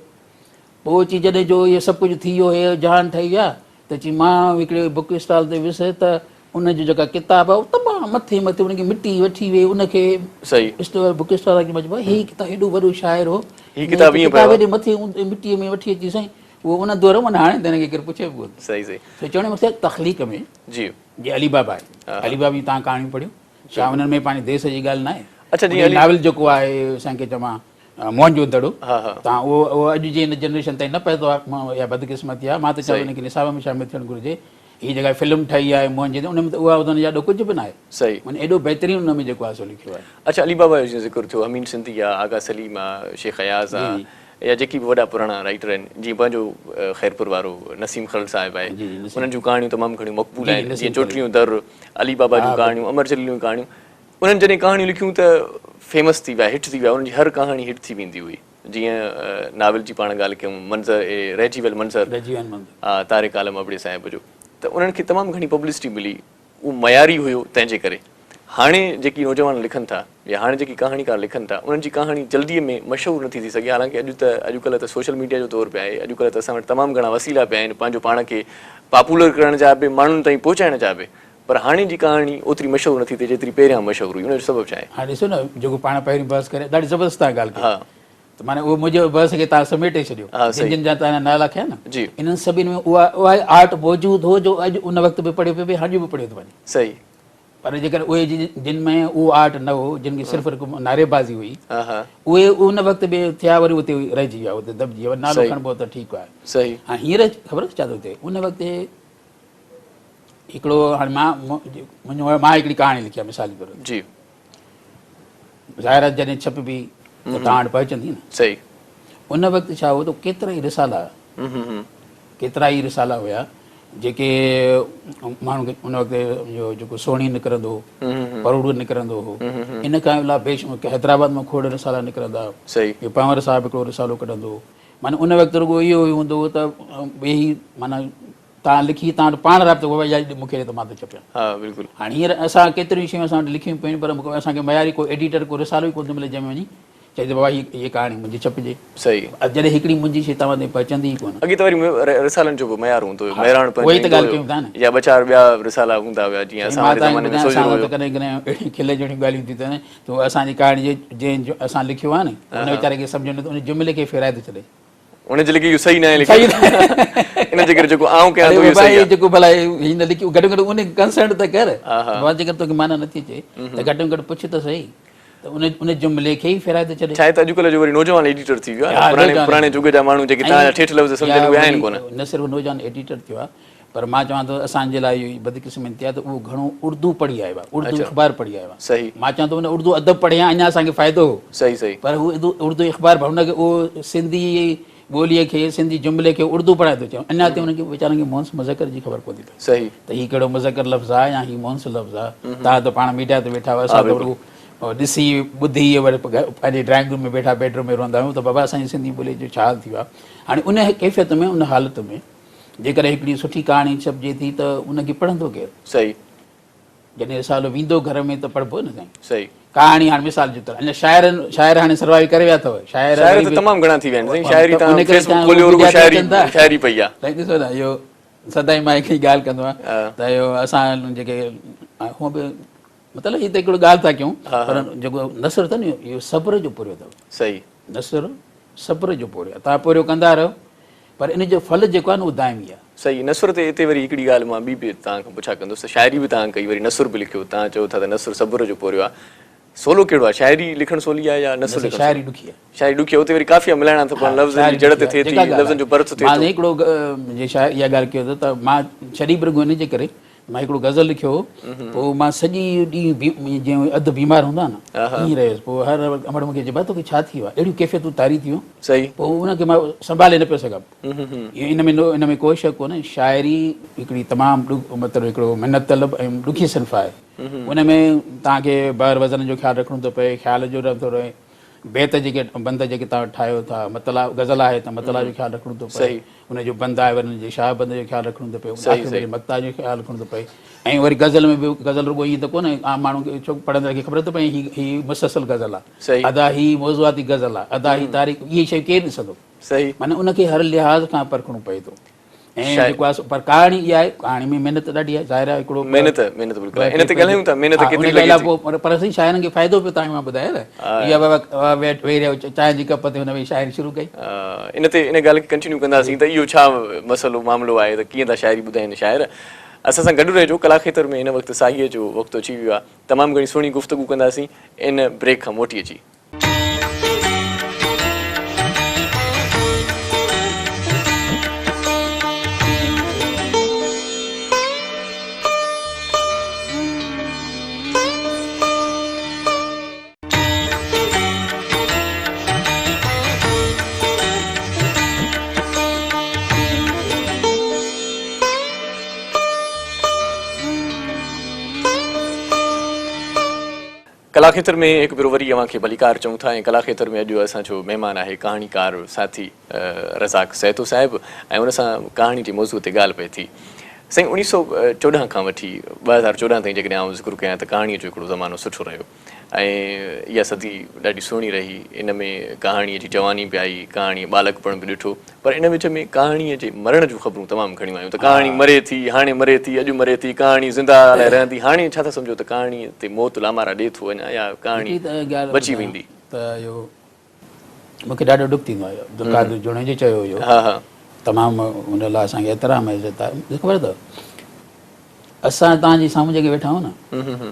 پوء چي جڏهن جو اهو سڀ ڪجهه ٿي ويو هي جهان ٺهي ويا ته چي مان هڪڙي بڪ اسٽال تي ويس ته ان جو جيڪا ڪتاب آهي اهو تمام مٿي مٿي ان کي مٽي وٺي وئي ان کي صحيح اسٽور بڪ اسٽال کي مجبور هي ڪتاب ايڏو وڏو شاعر هو هي ڪتاب ائين پيو ايڏي مٿي مٽي ۾ وٺي اچي سائين اهو ان دور ۾ هاڻي ته هن کي ڪير پڇي به ڪونه صحيح صحيح سو چوڻ جو مقصد تخليق ۾ جي جي علي بابا آهي علي بابا جون توهان ڪهاڻيون پڙهيون ڇا انهن ۾ پنهنجي ديس جي ڳالهه ناهي اڇا جي علي ناول جيڪو آهي اسان کي چوان موهن جو دڙو تان اهو اهو اڄ جي هن جنريشن تائين نه پهتو آهي اها بدقسمتي آهي مان ته چوان ان کي نصاب ۾ شامل ٿيڻ گهرجي هي جيڪا فلم ٺهي آهي موهن جي ان ۾ ته اها ان جا ڪجهه به ناهي صحيح معنيٰ ايڏو بهترين ان ۾ جيڪو آهي سو لکيو آهي. اڇا علي بابا جو جيئن ذڪر ٿيو امين سنڌي آ آغا سليم آ شيخ اياز آ يا جيڪي به وڏا پراڻا رائيٽر آهن جيئن پنهنجو خيرپور وارو نسيم خرل صاحب آهي انهن جون ڪهاڻيون تمام گهڻيون مقبول آهن جيئن چوٽيهون در علي بابا جون ڪهاڻيون امر جليل جون ڪهاڻيون انهن جڏهن ڪهاڻيون لکيون ته فيمس ٿي ويا هٽ ٿي ويا انهن جي هر ڪهاڻي هٽ ٿي ويندي هئي جيئن ناول جي پاڻ ڳالهه ڪيون منظر رهجي ويل منظر طارق عالم ابڙي صاحب جو ته انهن کي تمام گهڻي پبلسٽي ملي اهو معياري هيو تنهن جي ڪري هاڻي جيڪي نوجوان لکن ٿا يا هاڻي جيڪي ڪهاڻيڪار لکن ٿا انهن جي ڪهاڻي جلدي ۾ مشهور نٿي ٿي سگهي حالانڪه اڄ ته اڄڪلهه ته سوشل ميڊيا جو دور به آهي اڄڪلهه ته اسان وٽ تمام گهڻا وسيلا به آهن پنهنجو پاڻ کي پاپولر ڪرڻ جا به ماڻهن تائين پهچائڻ جا به پر هاڻي جي ڪهاڻي اوتري مشهور نٿي ٿئي جيتري پهريان مشهور هئي ان جو سبب ڇا آهي؟ هاڻي ڏسو نه جيڪو پاڻ پهريون بحث ڪري ڏاڍي زبردست توهان ڳالهه ڪئي ته معنيٰ اهو منهنجي بحث کي توهان سميٽي ڇڏيو جن جن جا توهان نالا کنيا نه انهن سڀني ۾ اها اها آرٽ موجود هو جو اڄ ان وقت به پڙهيو پيو وڃي اڄ به پڙهيو ٿو وڃي صحيح پر جيڪڏهن اهي جن ۾ اهو آرٽ نه هو جن کي صرف رڳو نعري بازي هئي اهي ان وقت به ٿيا وري اتي رهجي ويا اتي دٻجي ويا نالو کڻبو ته ٺيڪ آهي صحيح هاڻي هينئر خبر اٿو ڇا ٿو ٿئي ان وقت هڪڙو هاڻي مان منهنجو مان هڪڙي ڪهاڻي لکي آهي مثال جي طور جي ظاهر آهي جڏهن ڇپبي ته توهان وٽ پهچندي نه صحيح ان وقت ڇا هو ته ڪيترا ئي رسالا ڪيترا ئي رسالا هيا جيڪي ماڻهن کي ان وقت اهو جيڪو سهڻي نڪرندو هو، پروڙ نڪرندو هو، ان کان علاوه بيش حيدرآباد مان کوڙ رسالا نڪرندا هئا. اهو پنهور صاحب هڪڙو رسالو ڪڍندو هو. معنيٰ ان وقت رڳو اهو ئي هوندو هو ته ويهي معنيٰ تان لکي تان وٽ پاڻ رابطو بابا اها مون کي ڏي ته مان ٿو ڇپيان. هاڻي هينئر اسان ڪيتريون شيون اسان وٽ لکيون پيون آهن پر اسان کي معياري ڪو ايڊيٽر ڪو رسالو ئي ڪونه ٿو ملي جنهن ۾ وڃي چئي ته بابا هي هيء ڪهاڻي منهنجي ڇپجي. صحيح. جڏهن هڪڙي منهنجي شيء توهان تائين پهچندي ئي ڪونه. اڳي ته وري رسالن جو به معيار هوندو هيو. مهراڻ پنهنجو ايندو هيو يا ٻه چار ٻيا رسالا هوندا هيا جيئن اسان واري زماني ۾ سوجهرو هيو. ڪڏهن ڪڏهن اهڙيون کل جهڙيون ڳالهيون ٿيون ٿين ته اسان جي ڪهاڻي جي جنهن جو اسان لکيو آهي نه ان ويچاري کي سمجهه نه ته ان جملي کي ڦيرائي ٿو ڇڏي. ان جي لکي اهو صحيح ناهي لکيو. ان جي ڪري جيڪو آئون ڪيان ٿو اهو صحيح آهي. جيڪو ڀلا هي نه لکيو گهٽ ۾ گهٽ ان کي ڪنسلٽ ته ڪر. بابا جيڪر توکي معنيٰ نٿي اچي ته گهٽ ۾ گهٽ پڇ ته سهي. ته ان ان جملي کي ئي ڦيرائي ٿو ڇڏي. ڇا آهي ته اڄڪلهه جو وري نوجوان ايڊيٽر ٿي ويو آهي نه پراڻي پراڻي جڳ جا ماڻهو جيڪي توهان جا ٺيٺ لفظ سمجهن اهي آهن ڪونه. نه صرف نوجوان ايڊيٽر ٿيو آهي پر مان چوان ٿو اسان جي لاء اهو بدقسمتي آهي ته اهو گهڻو اردو پڙهي آيو آهي اردو اخبار پڙهي آيو آهي. صحيح. مان چوان ٿو ان اردو ادب پڙهي ها اڃا اسان کي فائدو هو. صحيح صحيح. پر هو اردو اخبار هن کي اهو سنڌي ٻوليء کي سنڌي جملي کي اردو پڙهائي ٿو چئي اڃا تائين انهن کي ويچارن کي مونث مذڪر جي خبر ڪونه ٿي پئي صحيح. ته هي ڪهڙو مذڪر لفظ آهي يا هي مونث لفظ آهي توهان ته پاڻ ميڊيا تي ويٺا هئا اسان ته رڳو ڏسي ٻڌي وري پنهنجي ڊرائنگ روم ۾ ويٺا بيڊ روم ۾ رهندا آهيون ته بابا اسان جي سنڌي ٻوليء جو ڇا حال ٿي ويو آهي هاڻي ان ڪيفيت ۾ ان حالت ۾ جيڪڏهن هڪڙي سٺي ڪهاڻي ڇپجي ٿي ته ان کي پڙهندو ڪير؟ صحيح. جڏهن رسالو ويندو گهر ۾ ته پڙهبو نه سائين. صحيح. ڪهاڻي هاڻي مثال جي طور اڃا شاعرن شاعر هاڻي سروائيو ڪري ويا اٿو شاعر شاعر ته تمام گهڻا ٿي ويا آهن سائين شاعري تان فيس بڪ کوليو رڳو شاعري شاعري پئي آ. سائين ڏسو نه اهو سدائين مان هڪڙي ڳالهه ڪندو آهيان ته اهو اسان جيڪي هونء به مطلب هي ته هڪڙو ڳالهه ٿا ڪيون پر جيڪو نثر اٿو نه اهو صبر جو پورهيو اٿو. صحيح. نثر صبر جو پورهيو آهي توهان پورهيو ڪندا رهو پر ان جو ڦل جيڪو آهي نه اهو دائمي آهي. صحيح نثر تي اتي وري هڪڙي ڳالهه مان ٻي به توهان کان پڇا ڪندس ته شاعري به توهان ڪئي وري نثر به لکيو توهان چئو ٿا ته نثر صبر جو پورهيو آهي سولو ڪهڙو آهي شاعري لکڻ سولي آهي يا نثر لکڻ شاعري ڏکي آهي شاعري ڏکي آهي اتي وري قافيا ملائڻا ٿا پون لفظن جي جڙت ٿئي ٿي لفظن جو ڀرت ٿئي ٿو مان هڪڙو جي شاعر اها ڳالهه ڪيو ته مان ڇڏي به رڳو ان جي ڪري مان هڪڙو غزل لکيو هو پوء مان سڄي ڏينهن جيئن اڌ بيمار هوندا نه ائين رهيس پوء هر وقت امڙ مونکي چئي ڀاء توکي ڇا ٿي ويو آهي اهڙيون ڪيفيتون طاري ٿي ويون صحيح پوء ان کي مان سنڀالي نه پيو سگهان ان ۾ ان ۾ ڪو شڪ ڪونهي شاعري هڪڙي تمام مطلب هڪڙو محنت طلب ۽ ڏکي صنف آهي ان ۾ توهان کي بحر وزن جو خيال رکڻو ٿو پئي خيال جو ٿو رهي بيت جيڪي بند جيڪي توهان ٺاهيو ٿا مطلع غزل آهي ته مطلع جو خيال رکڻو ٿو پئي ان جو بند آهي وري ان جي شاهه بند جو خيال رکڻو ٿو پئي آخر ۾ وري مقطع جو خيال رکڻو ٿو پئي ۽ وري غزل ۾ به غزل رڳو ائين ته ڪونه عام ماڻهو کي ڇو پڙهندڙ کي خبر ٿو پئي هي هي مسلسل غزل آهي ادا هي موضوعاتي غزل آهي ادا هي تاريخ اهي شيون ڪير ڏسندو معنيٰ ان کي هر لحاظ کان پرکڻو پئي ٿو ۽ جيڪو آهي پر ڪهاڻي اها آهي ڪهاڻي ۾ محنت ڏاڍي آهي ظاهر آهي هڪڙو محنت محنت بلڪل ان تي ڳالهايون ٿا محنت ڪيتري لڳي ٿي پر پر سائين شاعرن کي فائدو پيو تان مان ٻڌايو نه اها بابا ويهي رهيو چانهه جي ڪپ تي هن ويهي شاعري شروع ڪئي ان تي ان ڳالهه کي ڪنٽينيو ڪنداسين ته اهو ڇا مسئلو معاملو آهي ته ڪيئن ٿا شاعري ٻڌائين شاعر اسان سان گڏ رهجو ڪلا کيتر ۾ هن وقت ساهيء جو وقت اچي ويو آهي تمام گهڻي سهڻي گفتگو ڪنداسين ان بريڪ کان موٽي اچي. ڪلاکيتر ۾ هڪ ڀيرو وري اوهان کي ڀليڪار چئون ٿا ۽ ڪلاکيتر ۾ اڄ اسان جو مهمان آهي ڪهاڻيڪار ساٿي رزاق سهتو صاحب ۽ ان سان ڪهاڻي جي موضوع تي ڳالهه پئي ٿي. سائين 1914 کان وٺي 2014 تائين جيڪڏهن آئون ذڪر ڪيان ته ڪهاڻيء جو هڪڙو زمانو سٺو رهيو ۽ اها صدي ڏاڍي سهڻي رهي ان ۾ ڪهاڻيء جي جواني به آئي ڪهاڻيء ٻالڪپڻ به ڏٺو پر ان وچ ۾ ڪهاڻيء جي مرڻ جون خبرون تمام گهڻيون آيون ته ڪهاڻي مري ٿي، هاڻي مري ٿي، اڄ مري ٿي، ڪهاڻي زنده الائي رهندي، هاڻي ڇا ٿا سمجهو ته ڪهاڻيء تي موت لامارا ڏي ٿو اڃا يا ڪهاڻي بچي ويندي؟ ته اهو مون کي ڏاڍو ڏک ٿيندو آهي عبدالقادر جوڻيجو چيو هيو تمام ان لاء اسان کي احترام ۽ عزت آهي خبر اٿو اسان توهان جي سامهون جيڪي ويٺا آهيون نه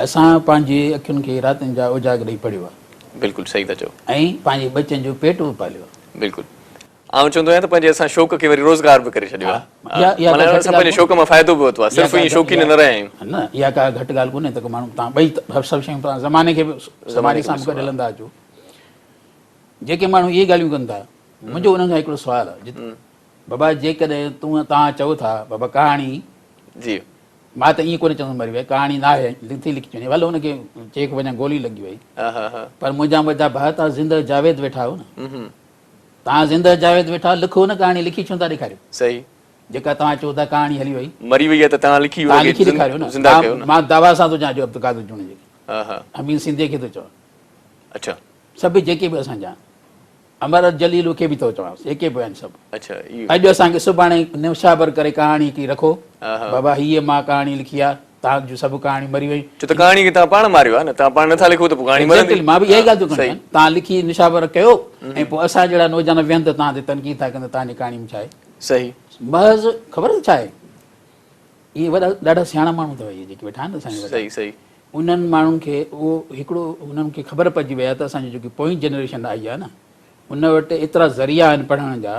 اسان پنهنجي اکين کي راتين جا اوجاڳ ڏئي پڙهيو آهي. بلڪل صحيح ٿا چئو. ۽ پنهنجي ٻچن جو پيٽ به پاليو آهي. بلڪل آئون چوندو آهيان ته پنهنجي اسان شوق کي وري روزگار به ڪري ڇڏيو آهي. معنيٰ اسان پنهنجي شوق مان فائدو به ورتو آهي صرف ائين شوقين نه رهيا آهيون. نه اها ڪا گهٽ ڳالهه ڪونهي ته ماڻهو توهان ٻئي سڀ شيون توهان زماني کي به زماني سان به گڏ هلندا اچو. جيڪي ماڻهو اهي ڳالهيون ڪن ٿا منهنجو انهن کان هڪڙو سوال آهي. بابا جيڪڏهن تون توهان چئو ٿا بابا ڪهاڻي جي مان ته ائين ڪونه چوندس مري وئي ڪهاڻي ناهي نٿي لکجي وڃي ڀلي هن کي چيڪ وڃان گولي لڳي وئي پر منهنجا منهنجا ڀاء توهان زنده جاويد ويٺا آهيو نه توهان زنده جاويد ويٺا آهيو لکو نه ڪهاڻي لکي ڇو نٿا ڏيکاريو صحيح جيڪا توهان چئو ٿا ڪهاڻي هلي وئي مري وئي آهي ته توهان لکي توهان لکي ڏيکاريو نه مان دعويٰ سان ٿو چوان جو عبدالقادر جوڻيجي کي امين سنڌي کي ٿو چوان اڇا سڀ جيڪي به اسان جا امر جليل کي به ٿو چوان جيڪي به آهن سڀ اڇا اهو اڄ اسان کي سڀاڻي نوشابر ڪري ڪهاڻي هڪڙي رکو بابا هيء مان ڪهاڻي لکي آ توهان جون سڀ ڪهاڻيون مري ويون ڇو ته ڪهاڻي کي توهان پاڻ ماريو آ نه توهان پاڻ نٿا لکو ته پوء ڪهاڻي مرندي مان به اها ئي ڳالهه ٿو ڪرڻ توهان لکي نشابر ڪيو ۽ پوء اسان جهڙا نوجوان ويهن ته توهان تي تنقيد ٿا ڪن ته توهان جي ڪهاڻي ۾ ڇا آهي صحيح محض خبر اٿو ڇا آهي اهي وڏا ڏاڍا سياڻا ماڻهو اٿو اهي جيڪي ويٺا آهن اسان جي صحيح صحيح انهن ماڻهن کي اهو هڪڙو انهن کي خبر پئجي وئي آهي ته اسان جي جيڪي پوئين جنريشن آئي آهي نه ان وٽ ايترا ذريعا آهن پڙهڻ جا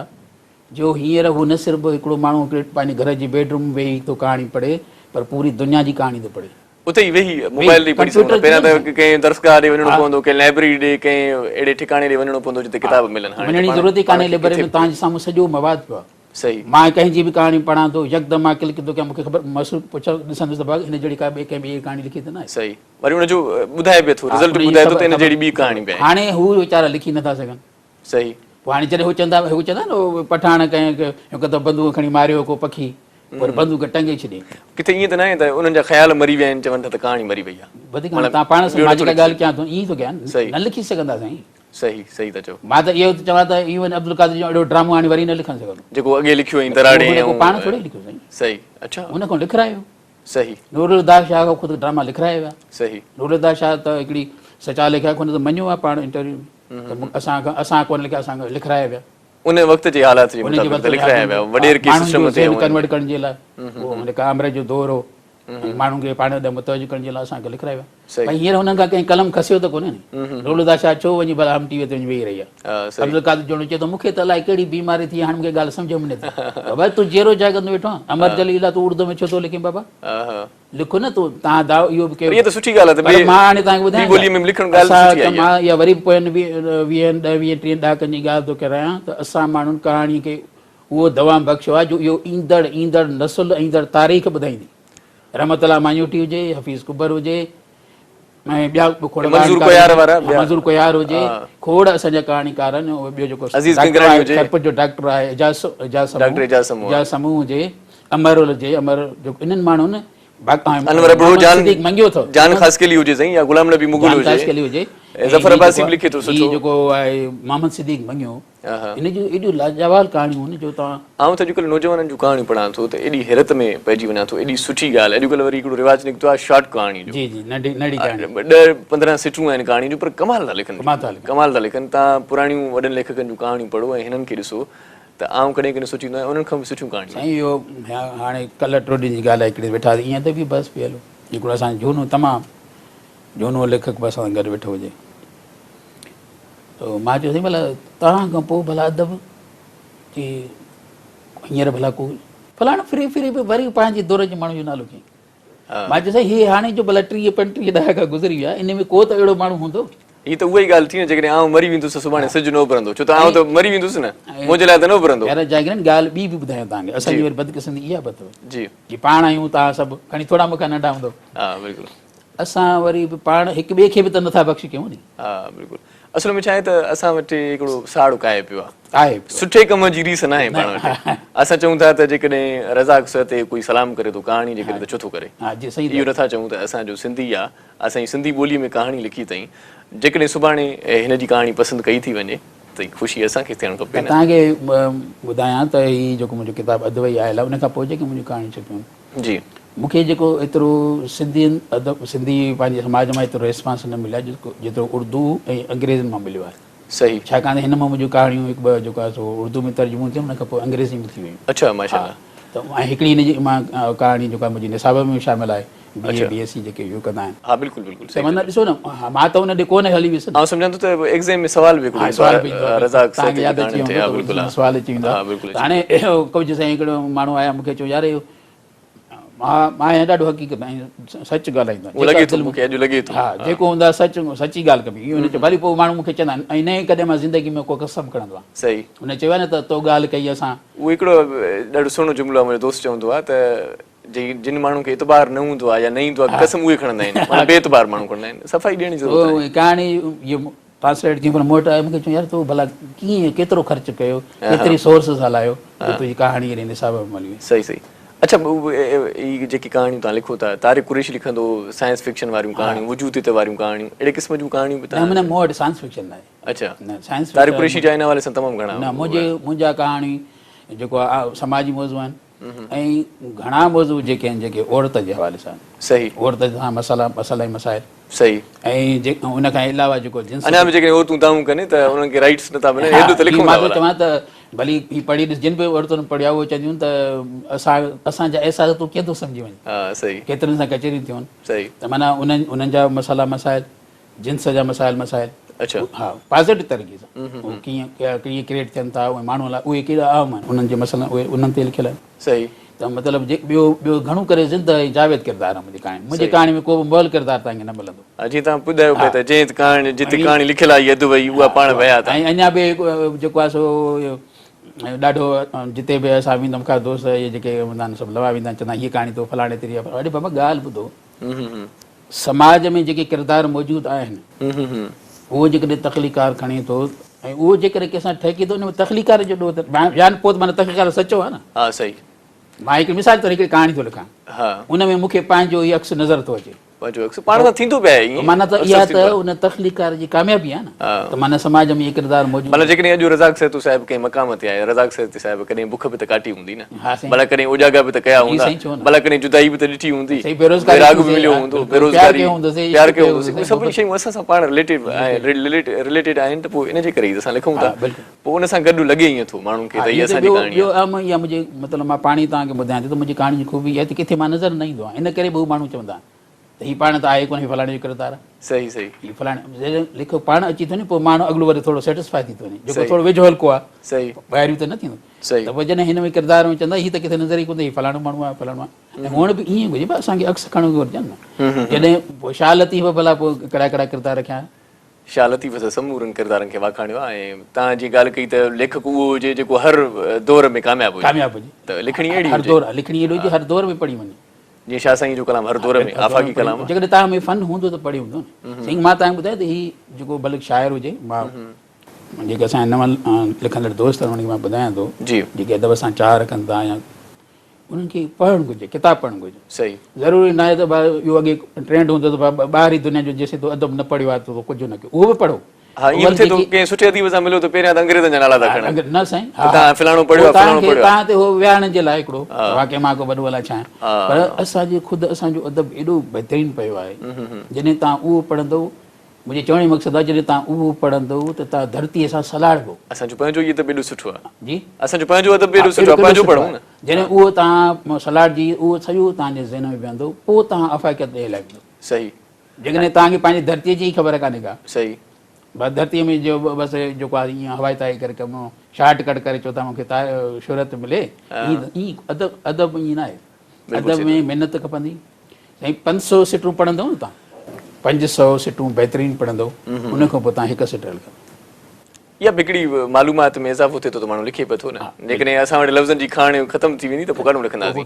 جو هينئر هو نه صرف هڪڙو ماڻهو هڪڙي پنهنجي گهر جي بيڊ روم ويهي ٿو ڪهاڻي پڙهي پر پوري دنيا جي ڪهاڻي ٿو پڙهي. اتي ئي ويهي موبائل تي پڙهي سگهون ٿا پهريان ته ڪنهن درسگاهه ڏي وڃڻو پوندو ڪنهن لائبريري ڏي ڪنهن اهڙي ٺڪاڻي ڏي وڃڻو پوندو جتي ڪتاب ملن هاڻي وڃڻ جي ضرورت ئي ڪانهي لائبريري ۾ توهان جي سامهون سڄو مواد پيو آهي. صحيح. مان ڪنهن جي به ڪهاڻي پڙهان ٿو يڪدم مان ڪلڪ ٿو ڪيان مون کي خبر محسوس پڇان ڏسندس ته ڀاء هن جهڙي ڪا ٻي ڪنهن ٻي ڪهاڻي لکي ته ناهي. صحيح وري ان جو ٻڌائي به ٿو رزلٽ ٻڌائي ٿو ته ان جهڙي ٻي ڪهاڻي به آهي. هاڻي هو ويچارا لکي نٿا سگهن. صحيح. پوء هاڻي جڏهن هو چوندا هو چوندا نه پٺاڻ ڪنهن هڪ دفعو بندوق کڻي ماريو ڪو پکي پوء بندوق ٽنگي ڇڏي. ڪٿي ائين ته ناهي ته انهن جا خيال مري ويا آهن چون ٿا ته ڪهاڻي مري وئي آهي. وڌيڪ هاڻي توهان پاڻ سان مان جيڪا ڳالهه ڪيان ٿو ائين ٿو ڪيان نه لکي سگهندا سائين. صحيح صحيح ٿا چئو. مان ته اهو ٿو چوان ته ايون عبدالقادر جو اهڙو ڊرامو هاڻي وري نه لکڻ سگهندو. جيڪو اڳي لکيو هئائين دراڙي ۽ پاڻ ٿوري لکيو سائين. صحيح اڇا. ان کان لکرايو. صحيح. نورالهديٰ شاهه کان خود ڊراما لکرايا ويا. صحيح. نورالهديٰ شاهه ته هڪڙي سچا ليکڪ هن ته مڃيو آهي پاڻ انٽرويو ۾ ته اسان کان اسان ڪونه لکيا اسان کان لکرايا ويا. ان وقت جي حالات جي مطابق ته لکرايا ويا وڏيرڪي سسٽم تي ڪنورٽ ڪرڻ جي لاء اهو هن ڪامريڊ جو دور هو ماڻهن کي پاڻ ڏانهن متوجه ڪرڻ جي لاء اسان کي لکرايا ويا. ڀائي هينئر هنن کان ڪنهن قلم کسيو ته ڪونهي نه. نورالهديٰ شاهه ڇو وڃي ڀلا هم ٽي وي تي وڃي ويهي رهي آهي. عبدالقادر جوڻيجو چئي ٿو مون کي ته الائي ڪهڙي بيماري ٿي هاڻي مون کي ڳالهه سمجهه ۾ نٿي. بابا تون جيئرو جاڳندو ويٺو آهين. امر جليل آ تون اردو ۾ ڇو ٿو لکين بابا. لک نه تون تان دعوو اهو به ڪيو. پر اها ته سٺي ڳالهه آهي ته پر مان هاڻي توهان کي ٻي ٻولي ۾ به لکڻ ڳالهه ته سٺي آهي. مان اها وري به پوين ويهن ڏهه ويهن ٽيهن ڏهاڪن جي ڳالهه ٿو ڪرايان ته اسان ماڻهن ڪهاڻي کي اهو دوام بخشيو آهي جو اهو ايندڙ ايندڙ نسل ايندڙ تاريخ ٻڌائيندي. رحمت الله ماڃوٺي هجي، حفيظ ڪٻر هجي ۽ ٻيا به کوڙ منظور ڪوهيار وارا ٻيا منظور ڪوهيار هجي کوڙ اسان جا ڪهاڻيڪار آهن ٻيو جيڪو عزيز ڪنگراڻي هجي خيرپور جو ڊاڪٽر آهي اعجاز اعجاز سمون ڊاڪٽر اعجاز سمون اعجاز سمون هجي امر هجي امر جو انهن ماڻهن انور ابڙو جان منگيو اٿو جان خاصخيلي هجي سائين يا غلام نبي مغل هجي جان خاصخيلي هجي ظفر عباسي به لکي ٿو سٺو هي جيڪو آهي محمد صديق منگيو هن جون ايڏيون لاجواب ڪهاڻيون آهن جو توهان. آئون ته اڄڪلهه نوجوانن جون ڪهاڻيون پڙهان ٿو ته ايڏي حيرت ۾ پئجي وڃان ٿو ايڏي سٺي ڳالهه اڄڪلهه وري هڪڙو رواج نڪتو آهي شارٽ ڪهاڻي جو جي جي ننڍي ننڍي ڪهاڻي 10 15 سٽون آهن ڪهاڻي جون پر ڪمال ٿا لکن ڪمال ٿا لکن توهان پراڻيون وڏن ليکڪن جون ڪهاڻيون پڙهو ۽ هنن کي ڏسو ته آئون ڪڏهن ڪڏهن سوچيندو آهيان انهن کان به سٺيون ڪهاڻيون سائين اهو هاڻي ڪلهه ٽيون ڏينهن جي ڳالهه آهي هڪڙي ويٺاسين ائين ادبي بحث پئي هليو هڪڙو اسان جو جهونو تمام جهونو ليکڪ به اسان سان گڏ ويٺو هجي ته مان چيو سائين ڀلا توهان کان پوء ڀلا ادب جي هينئر ڀلا ڪو فلاڻو ڦري ڦري به وري پنهنجي دور جي ماڻهو جو نالو کين مان چيو سائين هي هاڻي جو ڀلا 30 35 ڏهاڪا گذري ويا ان ۾ ڪو ته اهڙو ماڻهو هوندو. هي ته اها ئي ڳالهه ٿي نه جيڪڏهن آئون مري ويندس ته سڀاڻي سج نه اڀرندو ڇو ته آئون ته مري ويندس نه منهنجي لاء ته نه اڀرندو. يار جاگيرن ڳالهه ٻي به ٻڌايان توهان کي اسان جي وري بدقسمتي اها به اٿو جي جي پاڻ آهيون توهان سڀ کڻي ٿورا مون کان ننڍا هوندو ها بلڪل اسان وري به پاڻ هڪ ٻئي کي به ته نٿا بخش ڪيون ني. ها بلڪل اصل ۾ ڇا آهي ته اسان وٽ هڪڙو ساڙ ڪاهي پيو آهي. آهي پيو. سٺي ڪم جي ريس ناهي پاڻ وٽ. اسان چئون ٿا ته جيڪڏهن رزاق سهتي ڪوئي سلام ڪري ٿو ڪهاڻي جي ڪري ته ڇو ٿو ڪري؟ ها جي صحيح اهو نٿا چئون ته اسان جو سنڌي آ اسان جي سنڌي ٻولي ۾ ڪهاڻي لکي اٿئين جيڪڏهن سڀاڻي هن جي ڪهاڻي پسند ڪئي ٿي وڃي ته خوشي اسان کي ٿيڻ کپي نه. توهان کي ٻڌايان ته هي جيڪو منهنجو ڪتاب اڌ وئي آيل آهي ان کان پوء جيڪي منهنجون ڪهاڻيون ڇپيون آهن. جي. مون کي جيڪو ايترو سنڌين ادب سنڌي پنهنجي سماج مان ايترو ريسپانس نه مليو آهي جيترو اردو ۽ انگريزين مان مليو آهي. صحيح. ڇاڪاڻ ته هن مان منهنجون ڪهاڻيون هڪ ٻه جيڪو آهي سو اردو ۾ ترجمو ٿيون ان کان پوء انگريزي ۾ ٿي ويون. اڇا ماشاء الله. ته ۽ هڪڙي هن جي مان ڪهاڻي جيڪا منهنجي نصاب ۾ به شامل آهي بي اي بي ايس سي جيڪي اهو ڪندا آهن. ها بلڪل بلڪل صحيح. ته معنيٰ ڏسو نه مان ته ان ڏي ڪونه هلي ويس نه. آئون سمجهان ٿو ته ايگزام ۾ سوال به هڪڙو ايندو آهي رزاق سهتي جي ڪهاڻين تي ها بلڪل ها سوال اچي ويندو آهي. ته هاڻي ڪجهه سائين هڪڙو ماڻهو آيا مون کي چيو يار اهو مان مان آهيان ڏاڍو حقيقت ۽ سچ ڳالهائيندو آهيان. لڳي ٿو مون کي اڄ لڳي ٿو. ها جيڪو هوندو آهي سچ سچي ڳالهه ڪبي اهو نه چئو ڀلي پوء ماڻهو مون کي چوندا آهن ۽ نه ئي ڪڏهن مان زندگي ۾ ڪو قسم کڻندو آهيان. صحيح. هن چيو آهي نه ته تو ڳالهه ڪئي اسان. اهو هڪڙو ڏاڍو سهڻو جملو آهي منهنجو دوست چوندو آهي ته جي جن ماڻهن کي اعتبار نه هوندو آهي يا نه ايندو آهي قسم اهي کڻندا آهن معنيٰ بي اعتبار ماڻهو کڻندا آهن صفائي ڏيڻ جي ضرورت آهي. ڪهاڻي اهو ٽرانسليٽ ٿي پر مون وٽ آيو مون کي چيو يار تو ڀلا ڪيئن ڪيترو خرچ ڪيو ڪيتري سورسز هلايو جو تنهنجي ڪهاڻي اهڙي نصاب ۾ ملي وئي. صحيح صحيح اڇا هي جيڪي ڪهاڻيون توهان لکو ٿا طارق قريشي لکندو هو سائنس فڪشن واريون ڪهاڻيون وجوديت واريون ڪهاڻيون اهڙي قسم جون ڪهاڻيون به توهان نه مون وٽ سائنس فڪشن ناهي. اڇا نه سائنس طارق قريشي جا ان حوالي سان تمام گهڻا نه منهنجي منهنجا ڪهاڻي جيڪو سماجي موضوع آهن ۽ گهڻا موضوع جيڪي آهن جيڪي عورت جي حوالي سان صحيح عورت سان مسئلا مسئلا ۽ مسائل صحيح ۽ جي ان کان علاوه جيڪو جنس اڃا به جيڪڏهن عورتون دانهون ڪن ته انهن کي رائيٽس نٿا ملن ايڏو ته لکون مان ٿو چوان ته ڀلي هي پڙهي ڏس جن به عورتن پڙهيا اهي چونديون ته اسان اسان جا احساس تون ڪيئن ٿو سمجهي وڃين ها صحيح ڪيترن سان ڪچهريون ٿيون صحيح ته معنيٰ انهن انهن جا مسئلا مسائل جنس جا مسائل مسائل اڇا ها پازيٽو طريقي سان هو ڪيئن ڪيئن ڪريٽ ٿين ٿا اهي ماڻهو لاء اهي ڪيڏا اهم آهن انهن جي مسئلن اهي انهن تي لکيل آهن صحيح ته مطلب جي ٻيو ٻيو گهڻو ڪري زنده ۽ جاويد ڪردار آهن منهنجي ڪهاڻي منهنجي ڪهاڻي ۾ ڪو به مئل ڪردار توهان کي نه ملندو ها جيئن توهان ٻڌايو پئي ته جنهن ڪهاڻي جتي ڪهاڻي لکيل آهي اڌ وئي اها پاڻ ويا ٿا ۽ اڃا به جيڪو آهي سو ڏاڍو جتي به اسان ويندم کا دوست اهي جيڪي هوندا آهن سڀ لوا ويندا آهن چوندا آهن هيء ڪهاڻي تو فلاڻي تي اڙي بابا ڳالهه ٻڌو سماج ۾ جيڪي ڪردار موجود آهن اهو جيڪڏهن تخليقار کڻي ٿو ۽ اهو جيڪڏهن ڪنهن سان ٺهڪي ٿو ان ۾ تخليقار جو ڏوهه ته يعني پوء ته معنيٰ تخليقار سچو آهي نه. ها صحيح. مان هڪ مثال طور هڪڙي ڪهاڻي ٿو لکان ان ۾ مون کي پنهنجو ئي عڪس نظر ٿو اچي. پنهنجو عڪس پاڻ سان ٿيندو به آهي ائين. معنيٰ ته اها ته ان تخليقار جي ڪاميابي آهي نه ته معنيٰ سماج ۾ اهي ڪردار موجود معنيٰ جيڪڏهن اڄ رزاق سهتو صاحب ڪنهن مقام تي آهي رزاق سهتي صاحب ڪڏهن بک به ته ڪاٽي هوندي نه. ڀلا ڪڏهن اوجاڳا به ته ڪيا هوندا، ڀلا ڪڏهن جدائي به ته ڏٺي هوندي، ويراڳ به مليو هوندو، بيروزگاري، پيار ڪيو هوندو، اهي سڀئي شيون اسان سان پاڻ رليٽيڊ آهن ته پوء ان جي ڪري ئي اسان لکون ٿا، پوء ان سان گڏ لڳي ائين ٿو ماڻهن کي ته هي اسان جي ڪهاڻي آهي. ٻيو اهم اها منهنجي مطلب مان پاڻ ئي توهان کي ٻڌايان ٿو ته منهنجي ڪهاڻي جي خوبي اها آهي ته ڪٿي مان نظر نه ايندو آهيان، ان ڪري به هو ماڻهو چوندا آهن ته هي پاڻ ته آهي ڪونه هي فلاڻي جو ڪردار آهي. صحيح صحيح. هي فلاڻي جڏهن ليکڪ پاڻ اچي ٿو وڃي پوء ماڻهو اڳلو وري ٿورو سيٽسفائي ٿي ٿو وڃي جيڪو ٿورو ويجهو حلقو آهي صحيح ٻاهريون ته نه ٿيندو صحيح ته پوء جڏهن هن ۾ ڪردار ۾ چوندا هي ته ڪٿي نظر ئي ڪونه ٿو هي فلاڻو ماڻهو آهي فلاڻو آهي ۽ هئڻ به ائين گهرجي ڀاء اسان کي عڪس کڻڻ گهرجن نه جڏهن پوء شاهه لطيف ڀلا پوء ڪهڙا ڪهڙا ڪردار رکيا شاهه لطيف ته سمورن ڪردارن کي واکاڻيو آهي ۽ توهان جيئن ڳالهه ڪئي ته ليکڪ اهو هجي جيڪو هر دور ۾ ڪامياب هجي ڪامياب هجي ته لکڻي اهڙي هر دور لکڻي اهڙي هجي هر دور ۾ پڙهي وڃي جيئن شاهه سائين جو ڪلام هر دور ۾ آفاقي ڪلام آهي. جيڪڏهن توهان ۾ فن هوندو ته پڙهي هوندو نه. سائين مان توهان کي ٻڌايان ته هي جيڪو بلڪ شاعر هجي مان جيڪي اسان جا نوان لکندڙ دوست آهن انهن کي مان ٻڌايان ٿو جيڪي ادب سان چاهه رکن ٿا يا انهن کي پڙهڻ گهرجي ڪتاب پڙهڻ گهرجي. صحيح. ضروري ناهي ته ڀاء اهو اڳي ٽرينڊ هوندو ته ڀاء ٻاهرين دنيا جو جيسين تو ادب نه پڙهيو آهي ته تو ڪجهه نه ڪيو اهو به پڙهو. ها ائين به ٿئي ٿو ڪنهن سٺي اديب سان مليو ته پهريان ته انگريزن جا نالا ٿا کڻن. نه سائين ته توهان فلاڻو پڙهيو آهي فلاڻو پڙهيو آهي. توهان تي هو ويهارڻ جي لاء هڪڙو واقعي مان ڪو وڏو الائي ڇا آهيان پر اسان جي خود اسان جو ادب ايڏو بهترين پيو آهي جڏهن توهان اهو پڙهندو منهنجي چوڻ جو مقصد آهي جڏهن توهان اهو پڙهندو ته توهان ڌرتيء سان سلهاڙبو. اسان جو پنهنجو ئي ادب ايڏو سٺو آهي. جي. اسان جو پنهنجو ادب به ايڏو سٺو آهي پنهنجو پڙهون نه. جڏهن اهو توهان سلهاڙجي اهو سڄو توهان جي ذهن ۾ ويهندو پوء توهان آفاقيت ڏي هليا ويندو. صحيح. جيڪڏهن توهان کي پنهنجي ڌرتيء جي ئي خبر ڪانهي ڪا. صحيح. بس ڌرتيء ۾ جو بس جيڪو آهي ائين هوائي تائي ڪري ڪم شارٽ ڪٽ ڪري چئو ٿا مون کي شهرت ملي ائين ائين ادب ادب ائين ناهي. ادب ۾ محنت کپندي. سائين 500 سٽون پڙهندو نه توهان 500 سٽون بهترين پڙهندو ان کان پوء توهان هڪ سٽ لکندو. اها به هڪڙي معلومات ۾ اضافو ٿئي ٿو ته ماڻهو لکي به ٿو نه. جيڪڏهن اسان وٽ لفظن جي کاڻ ختم ٿي ويندي ته پوء ڪاڏهون لکنداسين.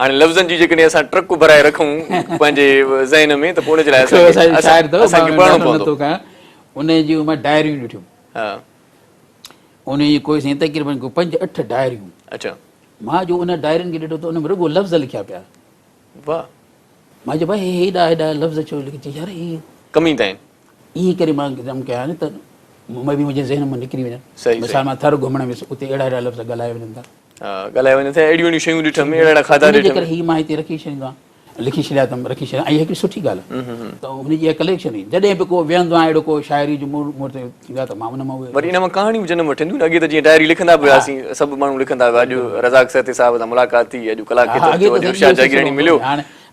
هاڻي لفظن جي جيڪڏهن اسان ٽرڪ ڀرائي رکون پنهنجي ذهن ۾ ته پوء ان جي لاء اسان کي پڙهڻو پوندو. ان جون مان ڊائريون ڏٺيون. ان جي ڪوئي سائين تقريبن ڪو 5 8 ڊائريون. اڇا. مان جو ان ڊائرين کي ڏٺو ته ان ۾ رڳو لفظ لکيا پيا. واھ. مان چيو ڀائي هي هيڏا هيڏا لفظ ڇو لکي چي يار هي ڪم ايندا آهن. ائين ڪري مان جم ڪيا آهن ته مي بي منهنجي ذهن مان نڪري وڃن. مثال مان ٿر گهمڻ ويس اتي اهڙا اهڙا لفظ ڳالهايا وڃن ٿا. ها ڳالهايا وڃن ٿا اهڙيون اهڙيون شيون ڏٺم اهڙا اهڙا کاڌا ڏٺم. ان جي ڪري هي مان هتي رکي ڇڏيندو آهيان لکي ڇڏيا اٿم رکي ڇڏيا ۽ هڪڙي سٺي ڳالهه آهي ته هن جي اها ڪليڪشن هئي جڏهن به ڪو ويهندو آهيان اهڙو ڪو شاعري جو موڊ مون تي ٿيندو آهي ته مان ان مان اهي وري ان مان ڪهاڻيون به جنم وٺن ٿيون نه اڳي ته جيئن ڊائري لکندا به هياسين سڀ ماڻهو لکندا هيا اڄ رزاق سهتي صاحب سان ملاقات ٿي اڄ ڪلاڪ کيتر ٿيو اڄ ارشاد جاگيراڻي مليو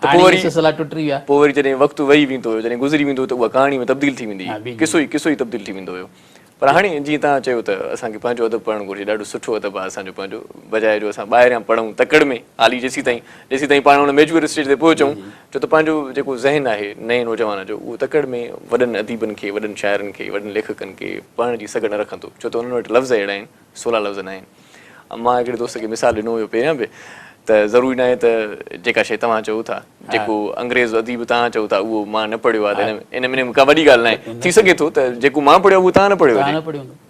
ته پوء وري سلسلا ٽٽي ويا. پوء وري جڏهن وقت وهي ويندو هيو جڏهن گذري ويندو هيو ته اها ڪهاڻي ۾ تبديل ٿي ويندي هئي قصو ئي قصو ئي تبديل ٿي ويندو هيو. پر هاڻي جيئن توهان چيو ته اسان کي پنهنجو ادب پڙهڻ گهرجي، ڏاڍو سٺو ادب آهي اسان جو پنهنجو، بجاء جو اسان ٻاهريان پڙهون تڪڙ ۾ حالي جيسيتائين جيسيتائين پاڻ ان ميچوئر اسٽيج تي پهچون، ڇو ته پنهنجو جيڪو ذهن آهي نئين نوجوان جو اهو تڪڙ ۾ وڏن اديبن کي، وڏن شاعرن کي، وڏن ليکڪن کي پڙهڻ جي سگهه نه رکندو، ڇو ته انهن وٽ لفظ اهڙا آهن، سولا لفظ نه آهن. مان هڪڙي دوست کي مثال ڏنو هيو پهريان به ته ضروري ناهي ته جيڪا شيء توهان چئو ٿا، جيڪو انگريز اديب توهان چئو ٿا اهو مان نه پڙهيو آهي ته ان ۾ ڪا وڏي ڳالهه ناهي. ٿي سگهي ٿو ته جيڪو مان پڙهيو آهي اهو توهان نه پڙهيو هجي.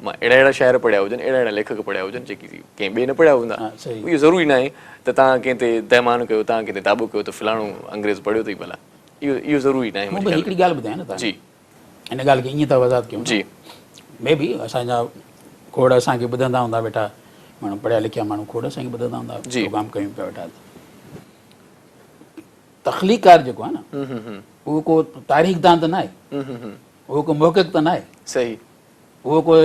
مان اهڙا اهڙا شاعر پڙهيا هجن، اهڙا اهڙا ليکڪ پڙهيا هجن جيڪي ڪنهن ٻئي نه پڙهيا هوندا. اهو ضروري ناهي ته توهان ڪنهن تي دهمان ڪيو، توهان ڪنهن تي داٻو ڪيو ته فلاڻو انگريز پڙهيو اٿئي ڀلا. اهو ضروري ناهي منهنجي خيال ۾. هڪڙي ڳالهه ٻڌايان نه توهان کي. ان ڳالهه کي ائين ٿا وضاحت ڪيون جي. مي بي اسان جا کوڙ اسان کي ٻڌندا هوندا ويٺا ماڻهو پڙهيا لکيا ماڻهو کوڙ اسان کي ٻڌندا هوندا پروگرام ڪيون پيا ويٺا تخليقڪار جيڪو آهي نه اهو ڪو تاريخ دان ته ناهي اهو ڪو محقق ته ناهي صحيح اهو ڪو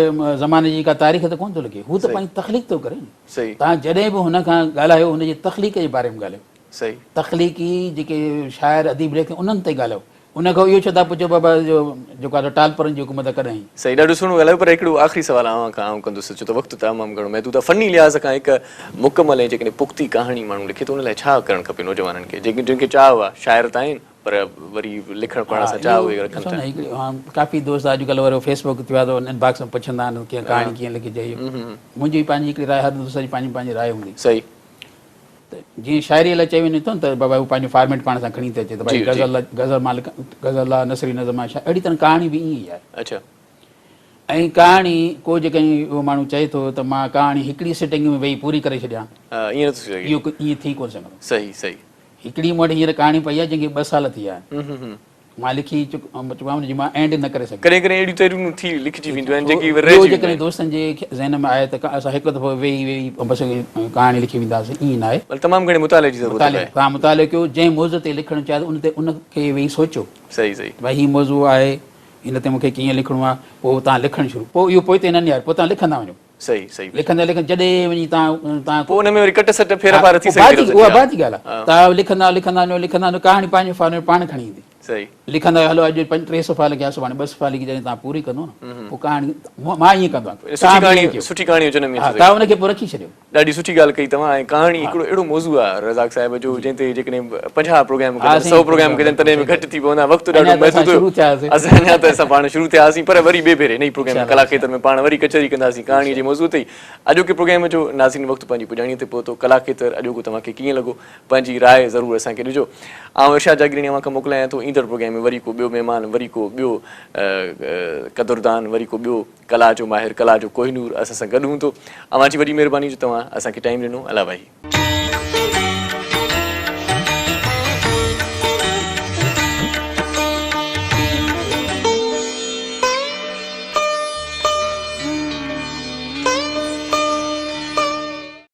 زماني جي ڪا تاريخ ته ڪونه ٿو لکي هو ته پنهنجي تخليق ٿو ڪري نه صحيح توهان جڏهن به هن کان ڳالهايو هن جي تخليق جي باري ۾ ڳالهايو صحيح تخليقي جيڪي شاعر اديب ليکڪ انهن تي ڳالهايو ان کان اهو ڇو ٿا پڇو بابا جو جيڪو آهي ٽالپرن جي حڪومت ڪڏهن آئي. صحيح ڏاڍو سهڻو ڳالهايو پر هڪڙو آخري سوال اوهان کان آئون ڪندس ڇو ته وقت تمام گهڻو محدود آهي فني لحاظ کان هڪ مڪمل ۽ جيڪڏهن پختي ڪهاڻي ماڻهو لکي ته ان لاء ڇا ڪرڻ کپي نوجوانن کي جيڪي جن کي چاهه آهي شاعر ته آهن پر وري لکڻ پڙهڻ سان چاهه اهي رکن ٿا. ڪافي دوست اڄڪلهه وري فيس بڪ ٿيو آهي ته ان باڪس ۾ پڇندا آهن ڪيئن ڪهاڻي ڪيئن لکجي اهو منهنجي پنهنجي هڪڙي راء هر دوست جي پنهنجي پنهنجي راء هوندي. صحيح. ته جيئن شاعريء لاء چيو وڃي ٿو نه ته بابا هو پنهنجو فارميٽ پاڻ سان کڻي ٿو اچي ته ڀائي غزل غزل مان لکان غزل آ نثري نظم آ اهڙي طرح ڪهاڻي به ائين ئي آهي. اڇا. ۽ ڪهاڻي ڪو جيڪڏهن اهو ماڻهو چئي ٿو ته مان ڪهاڻي هڪڙي سٽنگ ۾ ويهي پوري ڪري ڇڏيان. ها ائين نٿو ٿي سگهي. اهو ائين ٿي ڪونه سگهندو. صحيح صحيح. هڪڙي مون وٽ هينئر ڪهاڻي پئي آهي جنهن کي ٻه سال ٿي ويا آهن. مان لکي چڪو آهيان ان جي مان اينڊ نه ڪري سگهيس. ڪڏهن ڪڏهن اهڙيون تحريرون ٿي لکجي وينديون آهن جيڪي وري رهجي وينديون آهن. جيڪڏهن دوستن جي ذهن ۾ آهي ته اسان هڪ دفعو ويهي ويهي بس ڪهاڻي لکي وينداسين ائين ناهي. بلڪ تمام گهڻي مطالعي جي ضرورت آهي. توهان مطالعو ڪيو جنهن موضوع تي لکڻ چاهيو ان تي ان کي ويهي سوچيو. صحيح صحيح. ڀائي هي موضوع آهي هن تي مون کي ڪيئن لکڻو آهي پوء توهان لکڻ شروع پوء اهو پوئتي نه نهاريو پوء توهان لکندا وڃو. صحيح صحيح. لکندي لکندي جڏهن وڃي توهان توهان پوء ان ۾ وري ڪٽ سٽ ڦير ڦار ٿي سگهي ٿي. اها بعد جي ڳالهه آهي. توهان لکندا لکندا وڃو لکندا وڃو ڪهاڻي پنهنجو فارميٽ پاڻ کڻي ايندي. صحيح. لکندا هلو اڄ پنج ٽي صفحا لکيا سڀاڻي ٻه صفحا لکي جڏهن توهان پوري ڪندو نه پوء ڪهاڻي مان ائين ڪندو آهيان. سٺي ڪهاڻي سٺي ڪهاڻي جو جنم ائين ٿي سگهي. توهان ان کي پوء رکي ڇڏيو. ڏاڍي سٺي ڳالهه ڪئي توهان ۽ ڪهاڻي هڪڙو اهڙو موضوع آهي رزاق صاحب جو جنهن تي جيڪڏهن 50 پروگرام ڪجن 100 پروگرام ڪجن تڏهن به گهٽ ٿي پوندا وقت ڏاڍو محدود هيو اسان اڃا ته اسان پاڻ شروع ٿيا هئاسين پر وري ٻئي ڀيري انهي پروگرام ڪلا کيتر ۾ پاڻ وري ڪچهري ڪنداسين ڪهاڻي جي موضوع تي ئي اڄوڪي پروگرام جو ناظرين وقت پنهنجي پڄاڻي تي پهتو ڪلا کيتر اڄوڪو توهان کي ڪيئن لڳو پنهنجي راء ضرور اسان کي ڏجو آئون ارشاد جاگيراڻي اوهان کان موڪلايان ٿو ايندڙ پروگرام ۾ وري ڪو ٻيو مهمان وري ڪو ٻيو قدردان وري ڪو ٻيو ڪلا جو ماهر ڪلا جو ڪوهنور اسان سان گڏ هوندو. اوهان جي وڏي مهرباني جو توهان اسان کي ٽائيم ڏنو. الله واهي.